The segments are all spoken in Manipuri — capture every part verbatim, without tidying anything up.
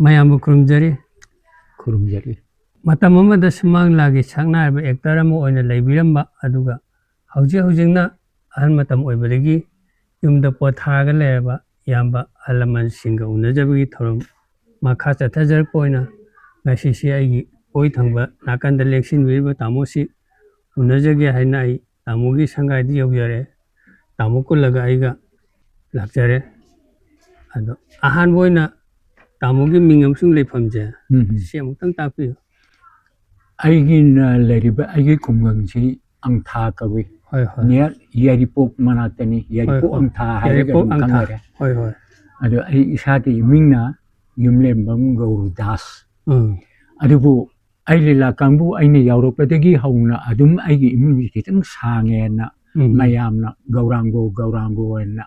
ꯃꯌꯥꯝꯕꯨ ꯈꯨꯔꯨꯝꯖꯔꯤ꯫ ꯈꯨꯔꯨꯝꯖꯔꯤ꯫ ꯃꯇꯝ ꯑꯃꯗ ꯁꯨꯃꯥꯡ ꯂꯤꯂꯥꯒꯤ ꯁꯛꯅꯥꯏꯔꯕ ꯑꯦꯛꯇꯔ ꯑꯃ ꯑꯣꯏꯅ ꯂꯩꯕꯤꯔꯝꯕ, ꯑꯗꯨꯒ ꯍꯧꯖꯤꯛ ꯍꯧꯖꯤꯛꯅ ꯑꯍꯜ ꯃꯇꯝ ꯑꯣꯏꯕꯗꯒꯤ ꯌꯨꯝꯗ ꯄꯣꯊꯥꯔꯒ ꯂꯩꯔꯕ ꯏꯌꯥꯝꯕ ꯑꯍꯜ ꯂꯃꯟꯁꯤꯡꯒ ꯎꯅꯖꯕꯒꯤ ꯊꯧꯔꯝ ꯃꯈꯥ ꯆꯠꯊꯖꯔꯛꯄ ꯑꯣꯏꯅ ꯉꯁꯤꯁꯤ ꯑꯩꯒꯤ ꯑꯣꯏ ꯊꯪꯕ ꯅꯥꯀꯟꯗ ꯂꯦꯡꯁꯤꯟꯕꯤꯔꯤꯕ ꯇꯥꯃꯣꯁꯤ ꯎꯅꯖꯒꯦ ꯍꯥꯏꯅ ꯑꯩ ꯇꯥꯃꯣꯒꯤ ꯁꯪꯒꯥꯏꯗ ꯌꯧꯖꯔꯦ꯫ ꯇꯥꯃꯣ ꯀꯨꯜꯂꯒ ꯑꯩꯒ ꯂꯥꯛꯆꯔꯦ꯫ ꯑꯗꯣ ꯑꯍꯥꯟꯕ ꯑꯣꯏꯅ ꯇꯥꯃꯣꯒꯤ ꯃꯤꯡ ꯑꯃꯁꯨꯡ ꯂꯩꯐꯝꯁꯦ ꯎꯝ, ꯎꯝ꯫ ꯁꯤ ꯑꯃꯨꯛꯇꯪ ꯇꯥꯛꯄꯤꯌꯨ꯫ ꯑꯩꯒꯤꯅ ꯂꯩꯔꯤꯕ ꯑꯩꯒꯤ ꯈꯨꯡꯒꯪꯁꯤ ꯑꯪꯊꯥ ꯀꯧꯏ꯫ ꯍꯣꯏ, ꯍꯣꯏ꯫ ꯅꯤꯌꯔ ꯌꯥꯏꯔꯤꯄꯣꯛ ꯃꯅꯥꯛꯇꯅꯤ꯫ ꯌꯥꯏꯔꯤꯄꯣꯛ ꯍꯣꯏ꯫ ꯑꯪꯊꯥ ꯍꯥꯏꯔꯒ ꯌꯥꯏꯔꯤꯄꯣꯛ ꯑꯗꯨꯝ ꯑꯪꯊꯥ꯫ ꯈꯪꯅꯔꯦ꯫ ꯍꯣꯏ, ꯍꯣꯏ꯫ ꯑꯗꯣ ꯑꯩ ꯏꯁꯥꯒꯤ ꯏꯃꯤꯡꯅ ꯌꯨꯝꯂꯦꯝꯕꯝ ꯒꯧꯔꯨꯗꯥꯁ꯫ ꯎꯝ꯫ ꯑꯗꯨꯕꯨ ꯑꯩ ꯂꯤꯂꯥ ꯀꯥꯡꯕꯨ ꯑꯩꯅ ꯌꯥꯎꯔꯛꯄꯗꯒꯤ ꯍꯧꯅ ꯑꯗꯨꯝ ꯑꯩꯒꯤ ꯏꯃꯤꯡꯁꯤ ꯈꯤꯇꯪ ꯁꯥꯡꯉꯦꯅ ꯎꯝ꯫ ꯃꯌꯥꯝꯅ ꯒꯧꯔꯥꯡꯒꯣ ꯒꯧꯔꯥꯡꯒꯣ ꯍꯥꯏꯅ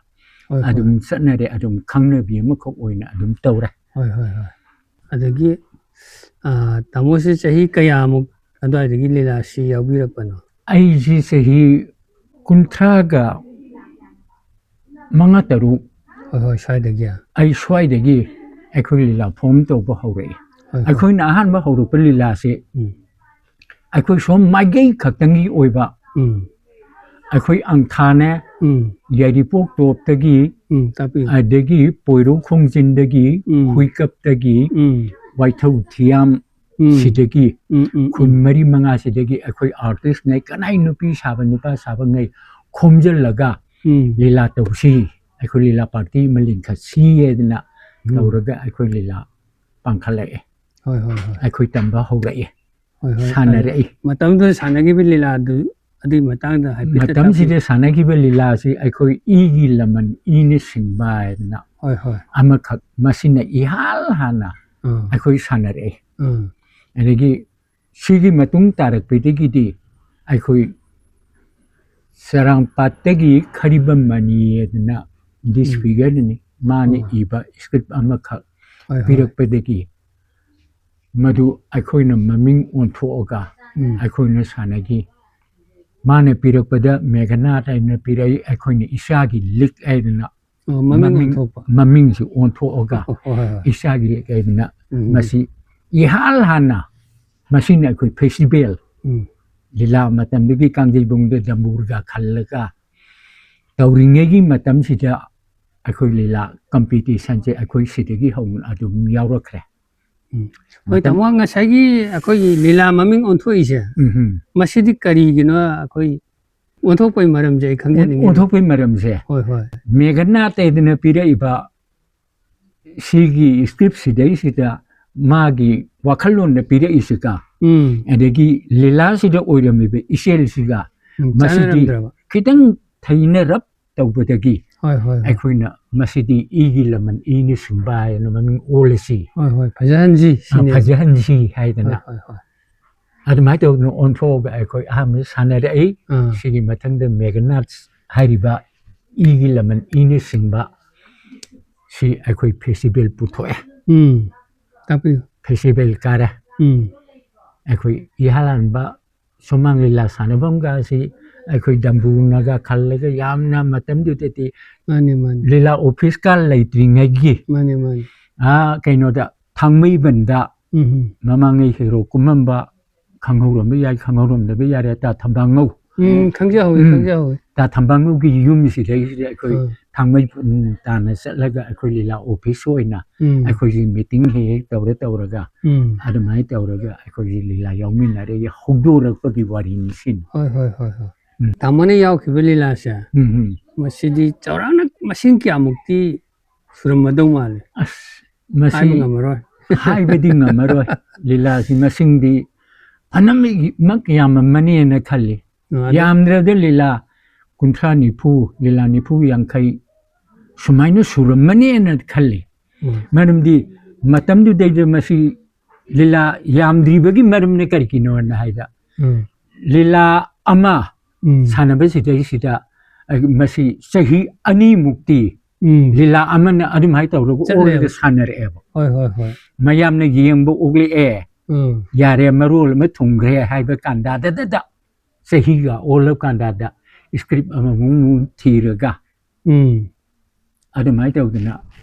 ꯍꯣꯏ, ꯍꯣꯏ꯫ ꯑꯗꯨꯝ ꯆꯠꯅꯔꯦ꯫ ꯑꯗꯨꯝ ꯈꯪꯅꯕꯤ ꯑꯃꯈꯛ ꯑꯣꯏꯅ ꯑꯗꯨꯝ ꯇꯧꯔꯦ꯫ ꯍꯣꯏ, ꯍꯣꯏ, ꯍꯣꯏ꯫ ꯑꯗꯒꯤ ꯑꯥ, ꯇꯥꯃꯣꯁꯦ ꯆꯍꯤ ꯀꯌꯥꯃꯨꯛ ꯑꯗꯨꯋꯥꯏꯗꯒꯤ ꯂꯤꯂꯥꯁꯤ ꯌꯥꯎꯕꯤꯔꯛꯄꯅꯣ? ꯑꯩꯁꯤ ꯆꯍꯤ ꯀꯨꯟꯊ꯭ꯔꯥꯒ ꯃꯉꯥ ꯇꯔꯨꯛ ꯍꯣꯏ, ꯍꯣꯏ, ꯁ꯭ꯋꯥꯏꯗꯒꯤ꯫ ꯑꯩ ꯁ꯭ꯋꯥꯏꯗꯒꯤ ꯑꯩꯈꯣꯏ ꯂꯤꯂꯥ ꯐꯣꯝ ꯇꯧꯕ ꯍꯧꯔꯛꯏ꯫ ꯍꯣꯏ, ꯍꯣꯏ꯫ ꯑꯩꯈꯣꯏꯅ ꯑꯍꯥꯟꯕ ꯍꯧꯔꯛꯄ ꯂꯤꯂꯥꯁꯤ ꯎꯝ꯫ ꯑꯩꯈꯣꯏ ꯁꯣꯝ ꯃꯥꯏꯀꯩ ꯈꯛꯇꯪꯒꯤ ꯑꯣꯏꯕ ꯎꯝ꯫ ꯑꯩꯈꯣꯏ ꯑꯪꯊꯥꯅꯦ, ꯎꯝ꯫ ꯌꯥꯏꯔꯤꯄꯣꯛ ꯇꯣꯞꯇꯒꯤ, ꯎꯝ, ꯇꯥꯛꯄꯤꯌꯨ꯫ ꯑꯗꯒꯤ ꯄꯣꯏꯔꯧ ꯈꯣꯡꯖꯤꯟꯗꯒꯤ, ꯎꯝ꯫ ꯍꯨꯏꯀꯞꯇꯒꯤ, ꯎꯝ꯫ ꯋꯥꯏꯊꯧ ꯊꯤꯌꯥꯝ ꯎꯝ꯫ ꯁꯤꯗꯒꯤ ꯎꯝ, ꯎꯝ, ꯈꯨꯟ ꯎꯝ꯫ ꯃꯔꯤ ꯃꯉꯥꯁꯤꯗꯒꯤ ꯑꯩꯈꯣꯏ ꯑꯥꯔꯇꯤꯁꯉꯩ ꯀꯅꯥꯏ ꯅꯨꯄꯤ ꯁꯥꯕ ꯅꯨꯄꯥ ꯁꯥꯕꯉꯩ ꯈꯣꯝꯖꯤꯜꯂꯒ ꯎꯝ꯫ ꯂꯤꯂꯥ ꯇꯧꯁꯤ, ꯑꯩꯈꯣꯏ ꯂꯤꯂꯥ ꯄꯥꯔꯇꯤ ꯑꯃ ꯂꯤꯡꯈꯠꯁꯤ ꯍꯥꯏꯗꯅ ꯎꯝ꯫ ꯇꯧꯔꯒ ꯑꯩꯈꯣꯏ ꯂꯤꯂꯥ ꯄꯥꯡꯈꯠꯂꯛꯑꯦ꯫ ꯍꯣꯏ, ꯍꯣꯏ, ꯍꯣꯏ꯫ ꯑꯩꯈꯣꯏ ꯇꯝꯕ ꯍꯧꯔꯛꯏ꯫ ꯍꯣꯏ, ꯍꯣꯏ꯫ ꯁꯥꯟꯅꯔꯛꯏ꯫ ꯃꯇꯝꯗꯨꯗ ꯁꯥꯟꯅꯈꯤꯕ ꯂꯤꯂꯥꯗꯨ ꯑꯗꯨꯒꯤ ꯃꯇꯥꯡꯗ ꯍꯥꯏꯐꯦꯠ ꯃꯇꯝꯁꯤꯗ ꯇꯥꯛꯄꯤꯌꯨ꯫ ꯁꯥꯟꯅꯈꯤꯕ ꯂꯤꯂꯥꯁꯤ ꯑꯩꯈꯣꯏ ꯏꯒꯤ ꯂꯃꯟ ꯏꯅ ꯁꯤꯡꯕ ꯍꯥꯏꯗꯅ ꯍꯣꯏ, ꯍꯣꯏ꯫ ꯑꯃꯈꯛ, ꯃꯁꯤꯅ ꯏꯍꯥꯟ ꯍꯥꯟꯅ ꯑꯥ꯫ ꯑꯩꯈꯣꯏ ꯁꯥꯟꯅꯔꯛꯏ꯫ ꯑꯥ꯫ ꯑꯗꯒꯤ ꯁꯤꯒꯤ ꯃꯇꯨꯡ ꯇꯥꯔꯛꯄꯗꯒꯤꯗꯤ ꯑꯩꯈꯣꯏ ꯆꯔꯥꯡꯄꯥꯠꯇꯒꯤ ꯈꯔꯤꯕꯝ ꯃꯅꯤ ꯍꯥꯏꯗꯅ ꯗꯤꯁ ꯎꯝ꯫ ꯐꯤꯒꯔꯅꯤ, ꯃꯥꯅ ꯑꯣ꯫ ꯏꯕ ꯁ꯭ꯀ꯭ꯔꯤꯞ ꯑꯃꯈꯛ ꯍꯣꯏ, ꯍꯣꯏ꯫ ꯄꯤꯔꯛꯄꯗꯒꯤ ꯃꯗꯨ ꯑꯩꯈꯣꯏꯅ ꯃꯃꯤꯡ ꯑꯣꯟꯊꯣꯛꯑꯒ ꯎꯝ꯫ ꯑꯩꯈꯣꯏꯅ ꯁꯥꯟꯅꯈꯤ꯫ ꯃꯥꯅ ꯄꯤꯔꯛꯄꯗ ꯃꯦꯘꯅꯥꯊ ꯍꯥꯏꯅ ꯄꯤꯔꯛꯏ, ꯑꯩꯈꯣꯏꯅ ꯏꯆꯥꯒꯤ ꯂꯤꯛ ꯍꯥꯏꯗꯅ ꯑꯣ, ꯃꯃꯤꯡ ꯃꯃꯤꯡ ꯑꯣꯟꯊꯣꯛꯄ꯫ ꯃꯃꯤꯡꯁꯤ ꯑꯣꯟꯊꯣꯛꯑꯒ ꯑꯣ, ꯍꯣꯏ, ꯍꯣꯏ, ꯍꯣꯏ꯫ ꯏꯁꯥꯒꯤ ꯀꯩꯅ ꯎꯝ꯫ ꯃꯁꯤ ꯏꯍꯥꯟ ꯍꯥꯟꯅ ꯃꯁꯤꯅ ꯑꯩꯈꯣꯏ ꯐꯦꯁꯇꯤꯚꯦꯜ ꯎꯝ꯫ ꯂꯤꯂꯥ ꯃꯇꯝꯗꯒꯤ ꯀꯥꯡꯖꯩꯕꯨꯡꯗ ꯗꯝꯕꯨꯔꯒ ꯈꯜꯂꯒ ꯇꯧꯔꯤꯉꯩꯒꯤ ꯃꯇꯝꯁꯤꯗ ꯑꯩꯈꯣꯏ ꯂꯤꯂꯥ ꯀꯝꯄꯤꯇꯤꯁꯟꯁꯦ ꯑꯩꯈꯣꯏ ꯁꯤꯗꯒꯤ ꯍꯧꯅ ꯑꯗꯨꯝ ꯌꯥꯎꯔꯛꯈ꯭ꯔꯦ꯫ ꯎꯝ꯫ ꯍꯣꯏ, ꯃꯇꯝ ꯇꯥꯃꯣ, ꯉꯁꯥꯏꯒꯤ ꯑꯩꯈꯣꯏꯒꯤ ꯂꯤꯂꯥ ꯃꯃꯤꯡ ꯑꯣꯟꯊꯣꯛꯏꯁꯦ, ꯎꯝ, ꯎꯝ꯫ ꯃꯁꯤꯗꯤ ꯀꯔꯤꯒꯤꯅꯣ? ꯑꯩꯈꯣꯏ ꯑꯣꯟꯊꯣꯛꯄꯒꯤ ꯃꯔꯝꯁꯦ ꯑꯩ ꯈꯪꯖꯅꯤꯡꯉꯤ꯫ ꯑꯣꯟꯊꯣꯛꯄꯒꯤ ꯃꯔꯝꯁꯦ ꯍꯣꯏ, ꯍꯣꯏ꯫ ꯃꯦꯘꯅꯥꯊ ꯍꯥꯏꯗꯅ ꯄꯤꯔꯛꯏꯕ ꯁꯤꯒꯤ ꯁ꯭ꯀ꯭ꯔꯤꯞꯁꯤꯗꯩꯁꯤꯗ ꯃꯥꯒꯤ ꯋꯥꯈꯜꯂꯣꯟꯗ ꯄꯤꯔꯛꯏꯁꯤꯒ ꯎꯝ꯫ ꯑꯗꯒꯤ ꯂꯤꯂꯥꯁꯤꯗ ꯑꯣꯏꯔꯝꯃꯤꯕ ꯏꯆꯦꯜꯁꯤꯒ ꯎꯝ, ꯃꯁꯤꯗꯤ ꯆꯥꯟꯅꯔꯝꯗ꯭ꯔꯕ꯫ ꯈꯤꯇꯪ ꯊꯩꯅꯔꯞ ꯇꯧꯕꯗꯒꯤ ꯍꯣꯏ, ꯍꯣꯏ, ꯍꯣꯏ꯫ ꯑꯩꯈꯣꯏꯅ ꯃꯁꯤꯗꯤ ꯏꯒꯤ ꯂꯃꯟ ꯏꯅ ꯁꯤꯡꯕ ꯍꯥꯏꯅ ꯃꯃꯤꯡ ꯑꯣꯜꯂꯁꯤ꯫ ꯍꯣꯏ, ꯍꯣꯏ, ꯐꯖꯍꯟꯁꯤ ꯑ, ꯁꯤꯅꯦ꯫ ꯐꯖꯍꯟꯁꯤ ꯍꯥꯏꯗꯅ꯫ ꯍꯣꯏ, ꯍꯣꯏ, ꯍꯣꯏ꯫ ꯑꯗꯨꯃꯥꯏꯅ ꯇꯧꯗꯅ ꯑꯣꯟꯊꯣꯛꯑꯒ ꯑꯩꯈꯣꯏ ꯑꯍꯥꯟꯕ ꯁꯥꯟꯅꯔꯛꯏ꯫ ꯑꯥ꯫ ꯁꯤꯒꯤ ꯃꯊꯪꯗ ꯃꯦꯒꯅꯥꯠꯁ ꯍꯥꯏꯔꯤꯕ ꯏꯒꯤ ꯂꯃꯟ ꯏꯅ ꯁꯤꯡꯕ ꯁꯤ ꯑꯩꯈꯣꯏ ꯐꯦꯁꯇꯤꯚꯦꯜ ꯄꯨꯊꯣꯛꯑꯦ꯫ ꯎꯝ꯫ ꯇꯥꯛꯄꯤꯌꯨ꯫ ꯐꯦꯁꯇꯤꯚꯦꯜ ꯀꯥꯔꯦ꯫ ꯎꯝ꯫ ꯑꯩꯈꯣꯏ ꯏꯍꯥꯟ ꯍꯥꯟꯕ ꯁꯨꯃꯥꯡ ꯂꯤꯂꯥ ꯁꯥꯟꯅꯐꯝꯒ ꯑꯁꯤ ꯑꯩꯈꯣꯏ ꯗꯝꯕꯨꯔꯅꯒ ꯈꯜꯂꯒ ꯌꯥꯝꯅ ꯃꯇꯝꯗꯨꯗꯗꯤ ꯃꯥꯅꯤ, ꯃꯥꯅꯤ꯫ ꯂꯤꯂꯥ ꯑꯣꯐꯤꯁꯀ ꯂꯩꯇ꯭ꯔꯤꯉꯩꯒꯤ ꯃꯥꯅꯤ, ꯃꯥꯅꯤ꯫ ꯑꯥ, ꯀꯩꯅꯣꯗ ꯊꯥꯡꯃꯩꯕꯟꯗ ꯎꯝ, ꯎꯝ꯫ ꯃꯃꯥꯡꯉꯩ ꯍꯦꯔꯣ ꯀꯨꯝꯃꯝꯕ ꯈꯪꯍꯧꯔꯝꯕ ꯌꯥꯏ, ꯈꯪꯍꯧꯔꯝꯗꯕ ꯌꯥꯔꯦ꯫ ꯇꯥ ꯊꯝꯕꯥꯉꯧ꯫ ꯎꯝ, ꯈꯪꯖꯍꯧꯋꯤ, ꯎꯝ꯫ ꯈꯪꯖꯍꯧꯋꯤ꯫ ꯇꯥ ꯊꯝꯕꯥꯉꯧꯒꯤ ꯌꯨꯝꯁꯤꯗꯩꯁꯤꯗ ꯑꯩꯈꯣꯏ ꯑꯥ꯫ ꯊꯥꯡꯃꯩ, ꯎꯝ, ꯇꯥꯟꯅ ꯆꯠꯂꯒ ꯑꯩꯈꯣꯏ ꯂꯤꯂꯥ ꯑꯣꯐꯤꯁ ꯑꯣꯏꯅ ꯎꯝ꯫ ꯑꯩꯈꯣꯏꯒꯤ ꯃꯤꯇꯤꯡ ꯍꯦꯛ ꯍꯦꯛ ꯇꯧꯔ ꯇꯧꯔꯒ ꯎꯝ꯫ ꯑꯗꯨꯃꯥꯏꯅ ꯇꯧꯔꯒ ꯑꯩꯈꯣꯏꯒꯤ ꯂꯤꯂꯥ ꯌꯥꯎꯃꯤꯟꯅꯔꯦ꯫ ꯍꯧꯗꯣꯔꯛꯄꯒꯤ ꯋꯥꯔꯤꯅꯤ ꯁꯤꯅꯤ꯫ ꯍꯣꯏ, ꯍꯣꯏ, ꯍꯣꯏ, ꯍꯣꯏ꯫ ꯎꯝ꯫ ꯇꯥꯃꯣꯅ ꯌꯥꯎꯈꯤꯕ ꯂꯤꯂꯥꯁꯦ, ꯎꯝ, ꯎꯝ꯫ ꯃꯁꯤꯗꯤ ꯆꯥꯎꯔꯥꯛꯅ ꯃꯁꯤꯡ ꯀꯌꯥꯃꯨꯛꯇꯤ ꯁꯨꯔꯝꯃꯗꯧ ꯃꯥꯜꯂꯦ? ꯑꯁ, ꯃꯁꯤ ꯍꯥꯏꯕ ꯉꯝꯃꯔꯣꯏ꯫ ꯍꯥꯏꯕꯗꯤ ꯉꯝꯃꯔꯣꯏ꯫ ꯂꯤꯂꯥꯁꯤ ꯃꯁꯤꯡꯗꯤ ꯐꯅꯃꯛ ꯌꯥꯝꯃꯝꯃꯅꯦꯅ ꯈꯜꯂꯤ꯫ ꯑ, ꯑꯗꯨ ꯌꯥꯝꯗ꯭ꯔꯕꯗ ꯂꯤꯂꯥ ꯀꯨꯟꯊ꯭ꯔꯥ, ꯅꯤꯐꯨ, ꯂꯤꯂꯥ ꯅꯤꯐꯨ, ꯌꯥꯡꯈꯩ ꯁꯨꯃꯥꯏꯅ ꯁꯨꯔꯝꯃꯅꯦꯅ ꯈꯜꯂꯤ꯫ ꯎꯝ꯫ ꯃꯔꯝꯗꯤ ꯃꯇꯝꯗꯨꯗꯩꯗ ꯃꯁꯤ ꯂꯤꯂꯥ ꯌꯥꯝꯗ꯭ꯔꯤꯕꯒꯤ ꯃꯔꯝꯅ ꯀꯔꯤꯒꯤꯅꯣꯅ ꯍꯥꯏꯗ, ꯎꯝ꯫ ꯂꯤꯂꯥ ꯑꯃ ꯎꯝ꯫ ꯁꯥꯟꯅꯕꯁꯤꯗꯩꯁꯤꯗ, ꯑ, ꯃꯁꯤ ꯆꯍꯤ ꯑꯅꯤꯃꯨꯛꯇꯤ ꯎꯝ꯫ ꯂꯤꯂꯥ ꯑꯃꯅ ꯑꯗꯨꯃꯥꯏꯅ ꯇꯧꯔꯒ ꯆꯠꯂꯦꯕ꯫ ꯑꯣꯜꯂꯒ ꯁꯥꯟꯅꯔꯛꯑꯦꯕ꯫ ꯍꯣꯏ, ꯍꯣꯏ, ꯍꯣꯏ꯫ ꯃꯌꯥꯝꯅ ꯌꯦꯡꯕ ꯑꯣꯛꯂꯛꯑꯦ, ꯎꯝ꯫ ꯌꯥꯔꯦ, ꯃꯔꯣꯜ ꯑꯃ ꯊꯨꯡꯈ꯭ꯔꯦ ꯍꯥꯏꯕ ꯀꯥꯟꯗꯗꯗ ꯆꯍꯤꯒ ꯑꯣꯜꯂ ꯀꯥꯟꯗꯗ ꯁ꯭ꯀ꯭ꯔꯤꯞ ꯑꯃꯃꯨꯛ ꯊꯤꯔꯒ ꯎꯝ꯫ ꯑꯗꯨꯃꯥꯏꯅ ꯇꯧꯗꯅ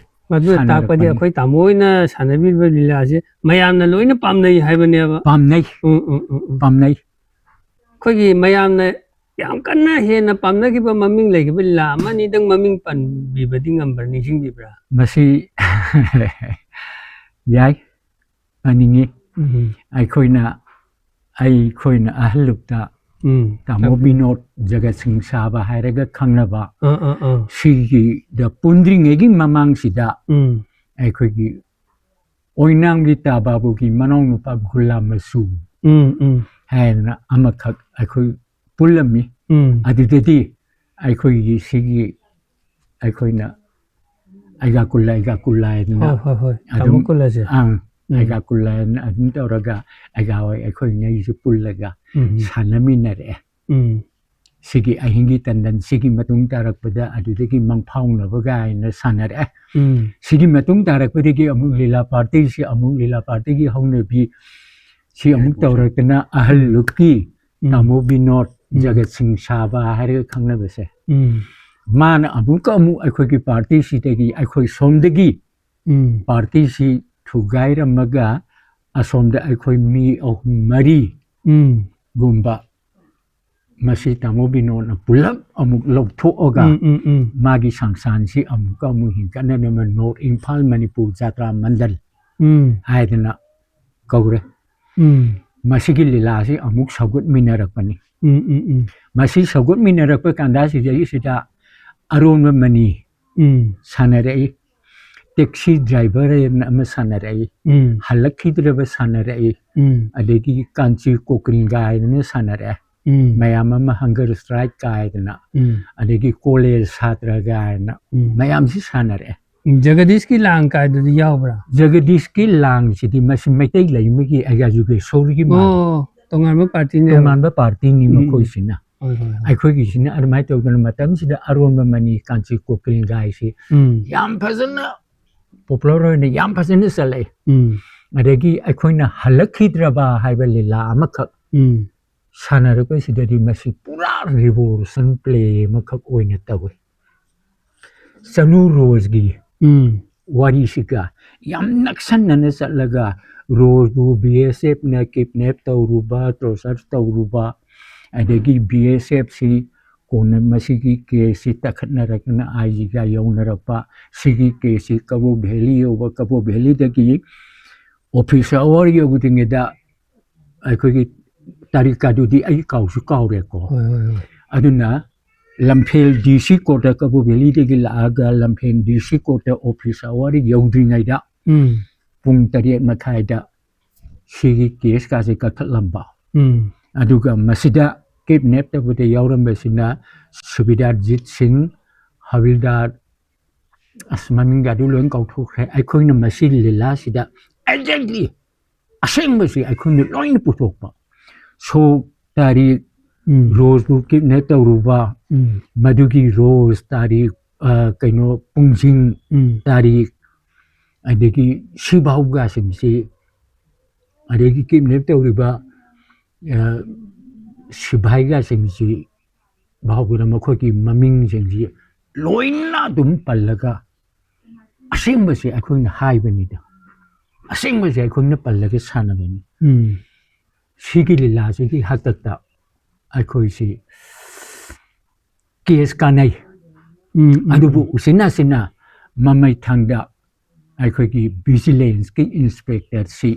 ꯃꯗꯨꯅ ꯇꯥꯛꯄꯗꯤ ꯁꯥꯟꯅꯔꯛꯄꯅꯤ꯫ ꯑꯩꯈꯣꯏ ꯇꯥꯃꯣ ꯍꯣꯏꯅ ꯁꯥꯟꯅꯕꯤꯔꯤꯕ ꯂꯤꯂꯥꯁꯦ ꯃꯌꯥꯝꯅ ꯂꯣꯏꯅ ꯄꯥꯝꯅꯩ ꯍꯥꯏꯕꯅꯦꯕ꯫ ꯄꯥꯝꯅꯩ ꯎꯝ ꯎꯝ ꯎꯝ ꯎꯝ ꯄꯥꯝꯅꯩ ꯑꯩꯈꯣꯏꯒꯤ ꯃꯌꯥꯝꯅ ꯌꯥꯝ ꯀꯟꯅ ꯍꯦꯟꯅ ꯄꯥꯝꯅꯈꯤꯕ ꯃꯃꯤꯡ ꯂꯩꯈꯤꯕ ꯂꯤꯂꯥ ꯑꯃ ꯑꯅꯤꯗꯪ ꯃꯃꯤꯡ ꯄꯟꯕꯤꯕꯗꯤ ꯉꯝꯕ꯭ꯔꯥ, ꯅꯤꯡꯁꯤꯡꯕꯤꯕ꯭ꯔꯥ? ꯃꯁꯤ ꯌꯥꯏ, ꯄꯟꯅꯤꯡꯉꯤ꯫ ꯎꯝ ꯑꯩꯈꯣꯏꯅ ꯑꯩꯈꯣꯏꯅ ꯑꯍꯜꯂꯨꯞꯇ ꯎꯝ ꯇꯥꯃꯣ ꯕꯤꯅꯣꯗ ꯖꯒꯠ ꯁꯤꯡ ꯁꯥꯕ ꯍꯥꯏꯔꯒ ꯈꯪꯅꯕ ꯑꯥ ꯑꯥ ꯑꯥ ꯁꯤꯒꯤꯗ ꯄꯨꯟꯗ꯭ꯔꯤꯉꯩꯒꯤ ꯃꯃꯥꯡꯁꯤꯗ ꯎꯝ ꯑꯩꯈꯣꯏꯒꯤ ꯑꯣꯏꯅꯥꯝꯒꯤ ꯇꯥꯕꯥꯕꯨꯒꯤ ꯃꯅꯥꯎꯅꯨꯄꯥ ꯒꯨꯂꯥꯝ ꯃꯆꯨ ꯎꯝ ꯎꯝ ꯍꯥꯏꯗꯅ ꯑꯃꯈꯛ ꯑꯩꯈꯣꯏ ꯄꯨꯜꯂꯝꯃꯤ꯫ ꯎꯝ ꯑꯗꯨꯗꯗꯤ ꯑꯩꯈꯣꯏꯒꯤ ꯁꯤꯒꯤ ꯑꯩꯈꯣꯏꯅ ꯑꯩꯒꯥ ꯀꯨꯜꯂꯥ ꯑꯩꯒꯥ ꯀꯨꯜꯂꯥ ꯍꯥꯏꯗꯅ ꯍꯣꯏ ꯍꯣꯏ ꯍꯣꯏ ꯑꯗꯨꯝ ꯇꯥꯃꯣ ꯀꯨꯜꯂꯁꯦ ꯑꯪ ꯎꯝ꯫ ꯑꯩꯒꯥ ꯀꯨꯜꯂꯥ ꯍꯥꯏꯅ ꯑꯗꯨꯝ ꯇꯧꯔꯒ ꯑꯩꯒꯥ ꯍꯣꯏ ꯑꯩꯈꯣꯏ ꯉꯩꯁꯨ ꯄꯨꯜꯂꯒ ꯎꯝ ꯁꯥꯟꯅꯃꯤꯟꯅꯔꯛꯑꯦ꯫ ꯎꯝ ꯁꯤꯒꯤ ꯑꯍꯤꯡꯒꯤ ꯇꯟꯗꯟ ꯁꯤꯒꯤ ꯃꯇꯨꯡ ꯇꯥꯔꯛꯄꯗ ꯑꯗꯨꯗꯒꯤ ꯃꯪꯐꯥꯎꯅꯕ ꯀꯥꯏꯅ ꯁꯥꯟꯅꯔꯛꯑꯦ꯫ ꯎꯝ ꯁꯤꯒꯤ ꯃꯇꯨꯡ ꯇꯥꯔꯛꯄꯗꯒꯤ ꯑꯃꯨꯛ ꯂꯤꯂꯥ ꯄꯥꯔꯇꯤꯁꯤ ꯑꯃꯨꯛ ꯂꯤꯂꯥ ꯄꯥꯔꯇꯤꯒꯤ ꯍꯧꯅꯕꯤ ꯁꯤ ꯑꯃꯨꯛ ꯇꯧꯔꯛꯇꯅ ꯑꯍꯜ ꯂꯨꯞꯀꯤ ꯎꯝ꯫ ꯇꯥꯃꯣ ꯕꯤꯅꯣꯗ ꯎꯝ꯫ ꯖꯒꯠ ꯁꯤꯡ ꯁꯥꯕ ꯍꯥꯏꯔꯒ ꯈꯪꯅꯕꯁꯦ ꯎꯝ ꯃꯥꯅ ꯑꯃꯨꯛꯀ ꯑꯃꯨꯛ ꯑꯩꯈꯣꯏꯒꯤ ꯄꯥꯔꯇꯤꯁꯤꯗꯒꯤ ꯑꯩꯈꯣꯏ ꯁꯣꯝꯗꯒꯤ ꯎꯝ ꯄꯥꯔꯇꯤꯁꯤ ꯊꯨꯒꯥꯏꯔꯝꯃꯒ ꯑꯁꯣꯝꯗ ꯑꯩꯈꯣꯏ ꯃꯤ ꯑꯍꯨꯝ ꯃꯔꯤ ꯎꯝ ꯒꯨꯝꯕ ꯃꯁꯤ ꯇꯥꯃꯣ ꯕꯤꯅꯣꯗꯅ ꯄꯨꯂꯞ ꯑꯃꯨꯛ ꯂꯧꯊꯣꯛꯑꯒ ꯎꯝ ꯎꯝ ꯎꯝ ꯃꯥꯒꯤ ꯁꯪꯁꯥꯟꯁꯤ ꯑꯃꯨꯛꯀ ꯑꯃꯨꯛ ꯍꯤꯡꯒꯠꯅꯅꯕ ꯅꯣꯔꯠ ꯏꯝꯐꯥꯜ ꯃꯅꯤꯄꯨꯔ ꯖꯥꯇ꯭ꯔꯥ ꯃꯟꯗꯜ ꯎꯝ ꯍꯥꯏꯗꯅ ꯀꯧꯔꯦ꯫ ꯎꯝ ꯃꯁꯤꯒꯤ ꯂꯤꯂꯥꯁꯤ ꯑꯃꯨꯛ ꯁꯧꯒꯠꯃꯤꯟꯅꯔꯛꯄꯅꯤ꯫ ꯎꯝ ꯎꯝ ꯎꯝ ꯃꯁꯤ ꯁꯧꯒꯠꯃꯤꯟꯅꯔꯛꯄ ꯀꯥꯟꯗꯁꯤꯗꯩꯁꯤꯗ ꯑꯔꯣꯟꯕ ꯃꯅꯤ ꯎꯝ ꯁꯥꯟꯅꯔꯛꯏ, ꯇꯦꯛꯁꯤ ꯗ꯭ꯔꯥꯏꯚꯔ ꯍꯥꯏꯅ ꯑꯃ ꯁꯥꯟꯅꯔꯛꯏ, ꯎꯝ ꯍꯜꯂꯛꯈꯤꯗ꯭ꯔꯕ ꯁꯥꯟꯅꯔꯛꯏ, ꯎꯝ ꯑꯗꯒꯤ ꯀꯥꯟꯆꯤ ꯀꯣꯀꯤꯜ ꯒꯥꯏꯅ ꯁꯥꯟꯅꯔꯛꯑꯦ꯫ ꯎꯝ ꯃꯌꯥꯝ ꯑꯃ ꯍꯪꯒꯔ ꯁ꯭ꯇ꯭ꯔꯥꯏꯛ ꯀꯥꯏꯗꯅ, ꯎꯝ ꯑꯗꯒꯤ ꯀꯣꯂꯦꯖ ꯁꯥꯇ꯭ꯔ ꯒꯥꯏꯅ ꯎꯝ ꯃꯌꯥꯝꯁꯤ ꯁꯥꯟꯅꯔꯛꯑꯦ꯫ ꯎꯝ, ꯖꯒꯗꯤꯁꯀꯤ ꯂꯥꯡ ꯀꯥꯏꯗꯨꯗꯤ ꯌꯥꯎꯕ꯭ꯔꯥ? ꯖꯒꯗꯤꯁꯀꯤ ꯂꯥꯡꯁꯤꯗꯤ ꯃꯁꯤ ꯃꯩꯇꯩ ꯂꯩꯃꯒꯤ ꯑꯩꯒ ꯌꯨꯒꯦꯁꯣꯔꯤꯒꯤ ꯃꯥꯜꯂꯦ꯫ ꯑꯣ, ꯇꯣꯉꯥꯟꯕ ꯄꯥꯔꯇꯤꯅꯦ꯫ ꯇꯣꯉꯥꯟꯕ ꯄꯥꯔꯇꯤꯅꯤ ꯎꯝ, ꯎꯝ, ꯎꯝ꯫ ꯃꯈꯣꯏꯁꯤꯅ꯫ ꯍꯣꯏ ꯍꯣꯏ ꯍꯣꯏ꯫ ꯑꯩꯈꯣꯏꯒꯤꯁꯤꯅ ꯑꯗꯨꯃꯥꯏꯅ ꯇꯧꯗꯅ ꯃꯇꯝꯁꯤꯗ ꯑꯔꯣꯟꯕ ꯃꯅꯤ ꯀꯥꯟꯆꯤ ꯀꯣꯀꯤꯜ ꯒꯥꯏꯁꯤ ꯎꯝ ꯌꯥꯝ ꯐꯖꯅ ꯄꯣꯄꯨꯂꯔ ꯑꯣꯏꯅ ꯌꯥꯝ ꯐꯖꯅ ꯆꯠꯂꯛꯏ꯫ ꯎꯝ ꯑꯗꯒꯤ ꯑꯩꯈꯣꯏꯅ ꯍꯜꯂꯛꯈꯤꯗ꯭ꯔꯕ ꯍꯥꯏꯕ ꯂꯤꯂꯥ ꯑꯃꯈꯛ ꯎꯝ ꯁꯥꯟꯅꯔꯛꯄꯁꯤꯗꯗꯤ ꯃꯁꯤ ꯄꯨꯔꯥ ꯔꯤꯚꯣꯂꯨꯁꯟ ꯄ꯭ꯂꯦ ꯑꯃꯈꯛ ꯑꯣꯏꯅ ꯇꯧꯏ꯫ ꯆꯅꯨ ꯔꯣꯖꯒꯤ ꯎꯝ ꯋꯥꯔꯤꯁꯤꯒ ꯌꯥꯝ ꯅꯛꯁꯟꯅꯅ ꯆꯠꯂꯒ, ꯔꯣꯖꯕꯨ ꯕꯤ ꯑꯦꯁ ꯑꯦꯐꯅ ꯀꯤꯗꯅꯦꯞ ꯇꯧꯔꯨꯕ, ꯇꯣꯔꯆꯔ ꯇꯧꯔꯨꯕ, ꯑꯗꯒꯤ ꯕꯤ ꯑꯦꯁ ꯑꯦꯐꯁꯤ ꯀꯣꯟꯅ ꯃꯁꯤꯒꯤ ꯀꯦꯁꯁꯤ ꯇꯛꯈꯠꯅꯔꯛꯇꯅ ꯑꯥꯏ ꯖꯤꯒ ꯌꯧꯅꯔꯛꯄ, ꯁꯤꯒꯤ ꯀꯦꯁꯁꯤ ꯀꯕꯣ ꯚꯦꯂꯤ ꯌꯧꯕ, ꯀꯕꯣ ꯚꯦꯂꯤꯗꯒꯤ ꯑꯣꯐꯤꯁ ꯑꯋꯥꯔ ꯌꯧꯗ꯭ꯔꯤꯉꯩꯗ ꯑꯩꯈꯣꯏꯒꯤ ꯇꯥꯔꯤꯛ ꯀꯥꯗꯨꯗꯤ ꯑꯩ ꯀꯥꯎꯁꯨ ꯀꯥꯎꯔꯦꯀꯣ꯫ ꯍꯣꯏ ꯍꯣꯏ ꯍꯣꯏ ꯑꯗꯨꯅ ꯂꯝꯐꯦꯜ ꯗꯤ ꯁꯤ ꯀꯣꯔꯠꯇ, ꯀꯕꯣ ꯚꯦꯂꯤꯗꯒꯤ ꯂꯥꯛꯑꯒ ꯂꯝꯐꯦꯜ ꯗꯤ ꯁꯤ ꯀꯣꯔꯠꯇ ꯑꯣꯐꯤꯁ ꯑꯋꯥꯔ ꯌꯧꯗ꯭ꯔꯤꯉꯩꯗ ꯎꯝ ꯄꯨꯡ ꯇꯔꯦꯠ ꯃꯈꯥꯏꯗ ꯁꯤꯒꯤ ꯀꯦꯁꯀꯥꯁꯦ ꯀꯛꯊꯠꯂꯝꯕ꯫ ꯎꯝ ꯑꯗꯨꯒ ꯃꯁꯤꯗ ꯀꯤꯗꯅꯦꯞ ꯇꯧꯕꯗ ꯌꯥꯎꯔꯝꯕꯁꯤꯅ ꯁꯨꯕꯤꯗꯥꯔꯖꯤꯠ ꯁꯤꯡ, ꯍꯕꯤꯜꯗꯥꯔ, ꯑꯁ, ꯃꯃꯤꯡꯒ ꯑꯗꯨ ꯂꯣꯏ ꯀꯥꯎꯊꯣꯛꯈ꯭ꯔꯦ꯫ ꯑꯩꯈꯣꯏꯅ ꯃꯁꯤ ꯂꯤꯂꯥꯁꯤꯗ exactly ꯑꯁꯦꯡꯕꯁꯤ ꯑꯩꯈꯣꯏꯅ ꯂꯣꯏꯅ ꯄꯨꯊꯣꯛꯄ꯫ ꯁꯣ ꯇꯥꯔꯤꯛ, ꯎꯝ ꯔꯣꯖꯕꯨ ꯀꯤꯗꯅꯦꯞ ꯇꯧꯔꯨꯕ, ꯎꯝ ꯃꯗꯨꯒꯤ ꯔꯣꯖ ꯇꯥꯔꯤꯛ, ꯑ, ꯀꯩꯅꯣ, ꯄꯨꯡꯁꯤꯡ, ꯎꯝ ꯇꯥꯔꯤꯛ, ꯑꯗꯒꯤ ꯁꯤꯐꯥꯎꯒꯁꯤꯡꯁꯤ, ꯑꯗꯒꯤ ꯀꯤꯗꯅꯦꯞ ꯇꯧꯔꯤꯕ, ꯑ, ꯁꯤꯐꯥꯏꯒꯁꯤꯡꯁꯤ ꯐꯥꯎꯕꯗ ꯃꯈꯣꯏꯒꯤ ꯃꯃꯤꯡꯁꯤꯡꯁꯤ ꯂꯣꯏꯅ ꯑꯗꯨꯝ ꯄꯜꯂꯒ ꯑꯁꯦꯡꯕꯁꯤ ꯑꯩꯈꯣꯏꯅ ꯍꯥꯏꯕꯅꯤꯗ꯫ ꯑꯁꯦꯡꯕꯁꯤ ꯑꯩꯈꯣꯏꯅ ꯄꯜꯂꯒ ꯁꯥꯟꯅꯕꯅꯤ꯫ ꯎꯝ ꯁꯤꯒꯤ ꯂꯤꯂꯥꯁꯤꯒꯤ ꯍꯥꯛꯇꯛꯇ ꯑꯩꯈꯣꯏꯁꯤ ꯀꯦꯁ ꯀꯥꯟꯅꯩ꯫ ꯎꯝ ꯎꯝ ꯑꯗꯨꯕꯨ ꯎꯆꯤꯟ ꯅꯥꯆꯤꯟꯅ ꯃꯃꯩꯊꯪꯗ ꯑꯩꯈꯣꯏꯒꯤ ꯚꯤꯖꯤꯂꯦꯟꯁꯀꯤ ꯏꯟꯁꯄꯦꯛꯇꯔꯁꯤ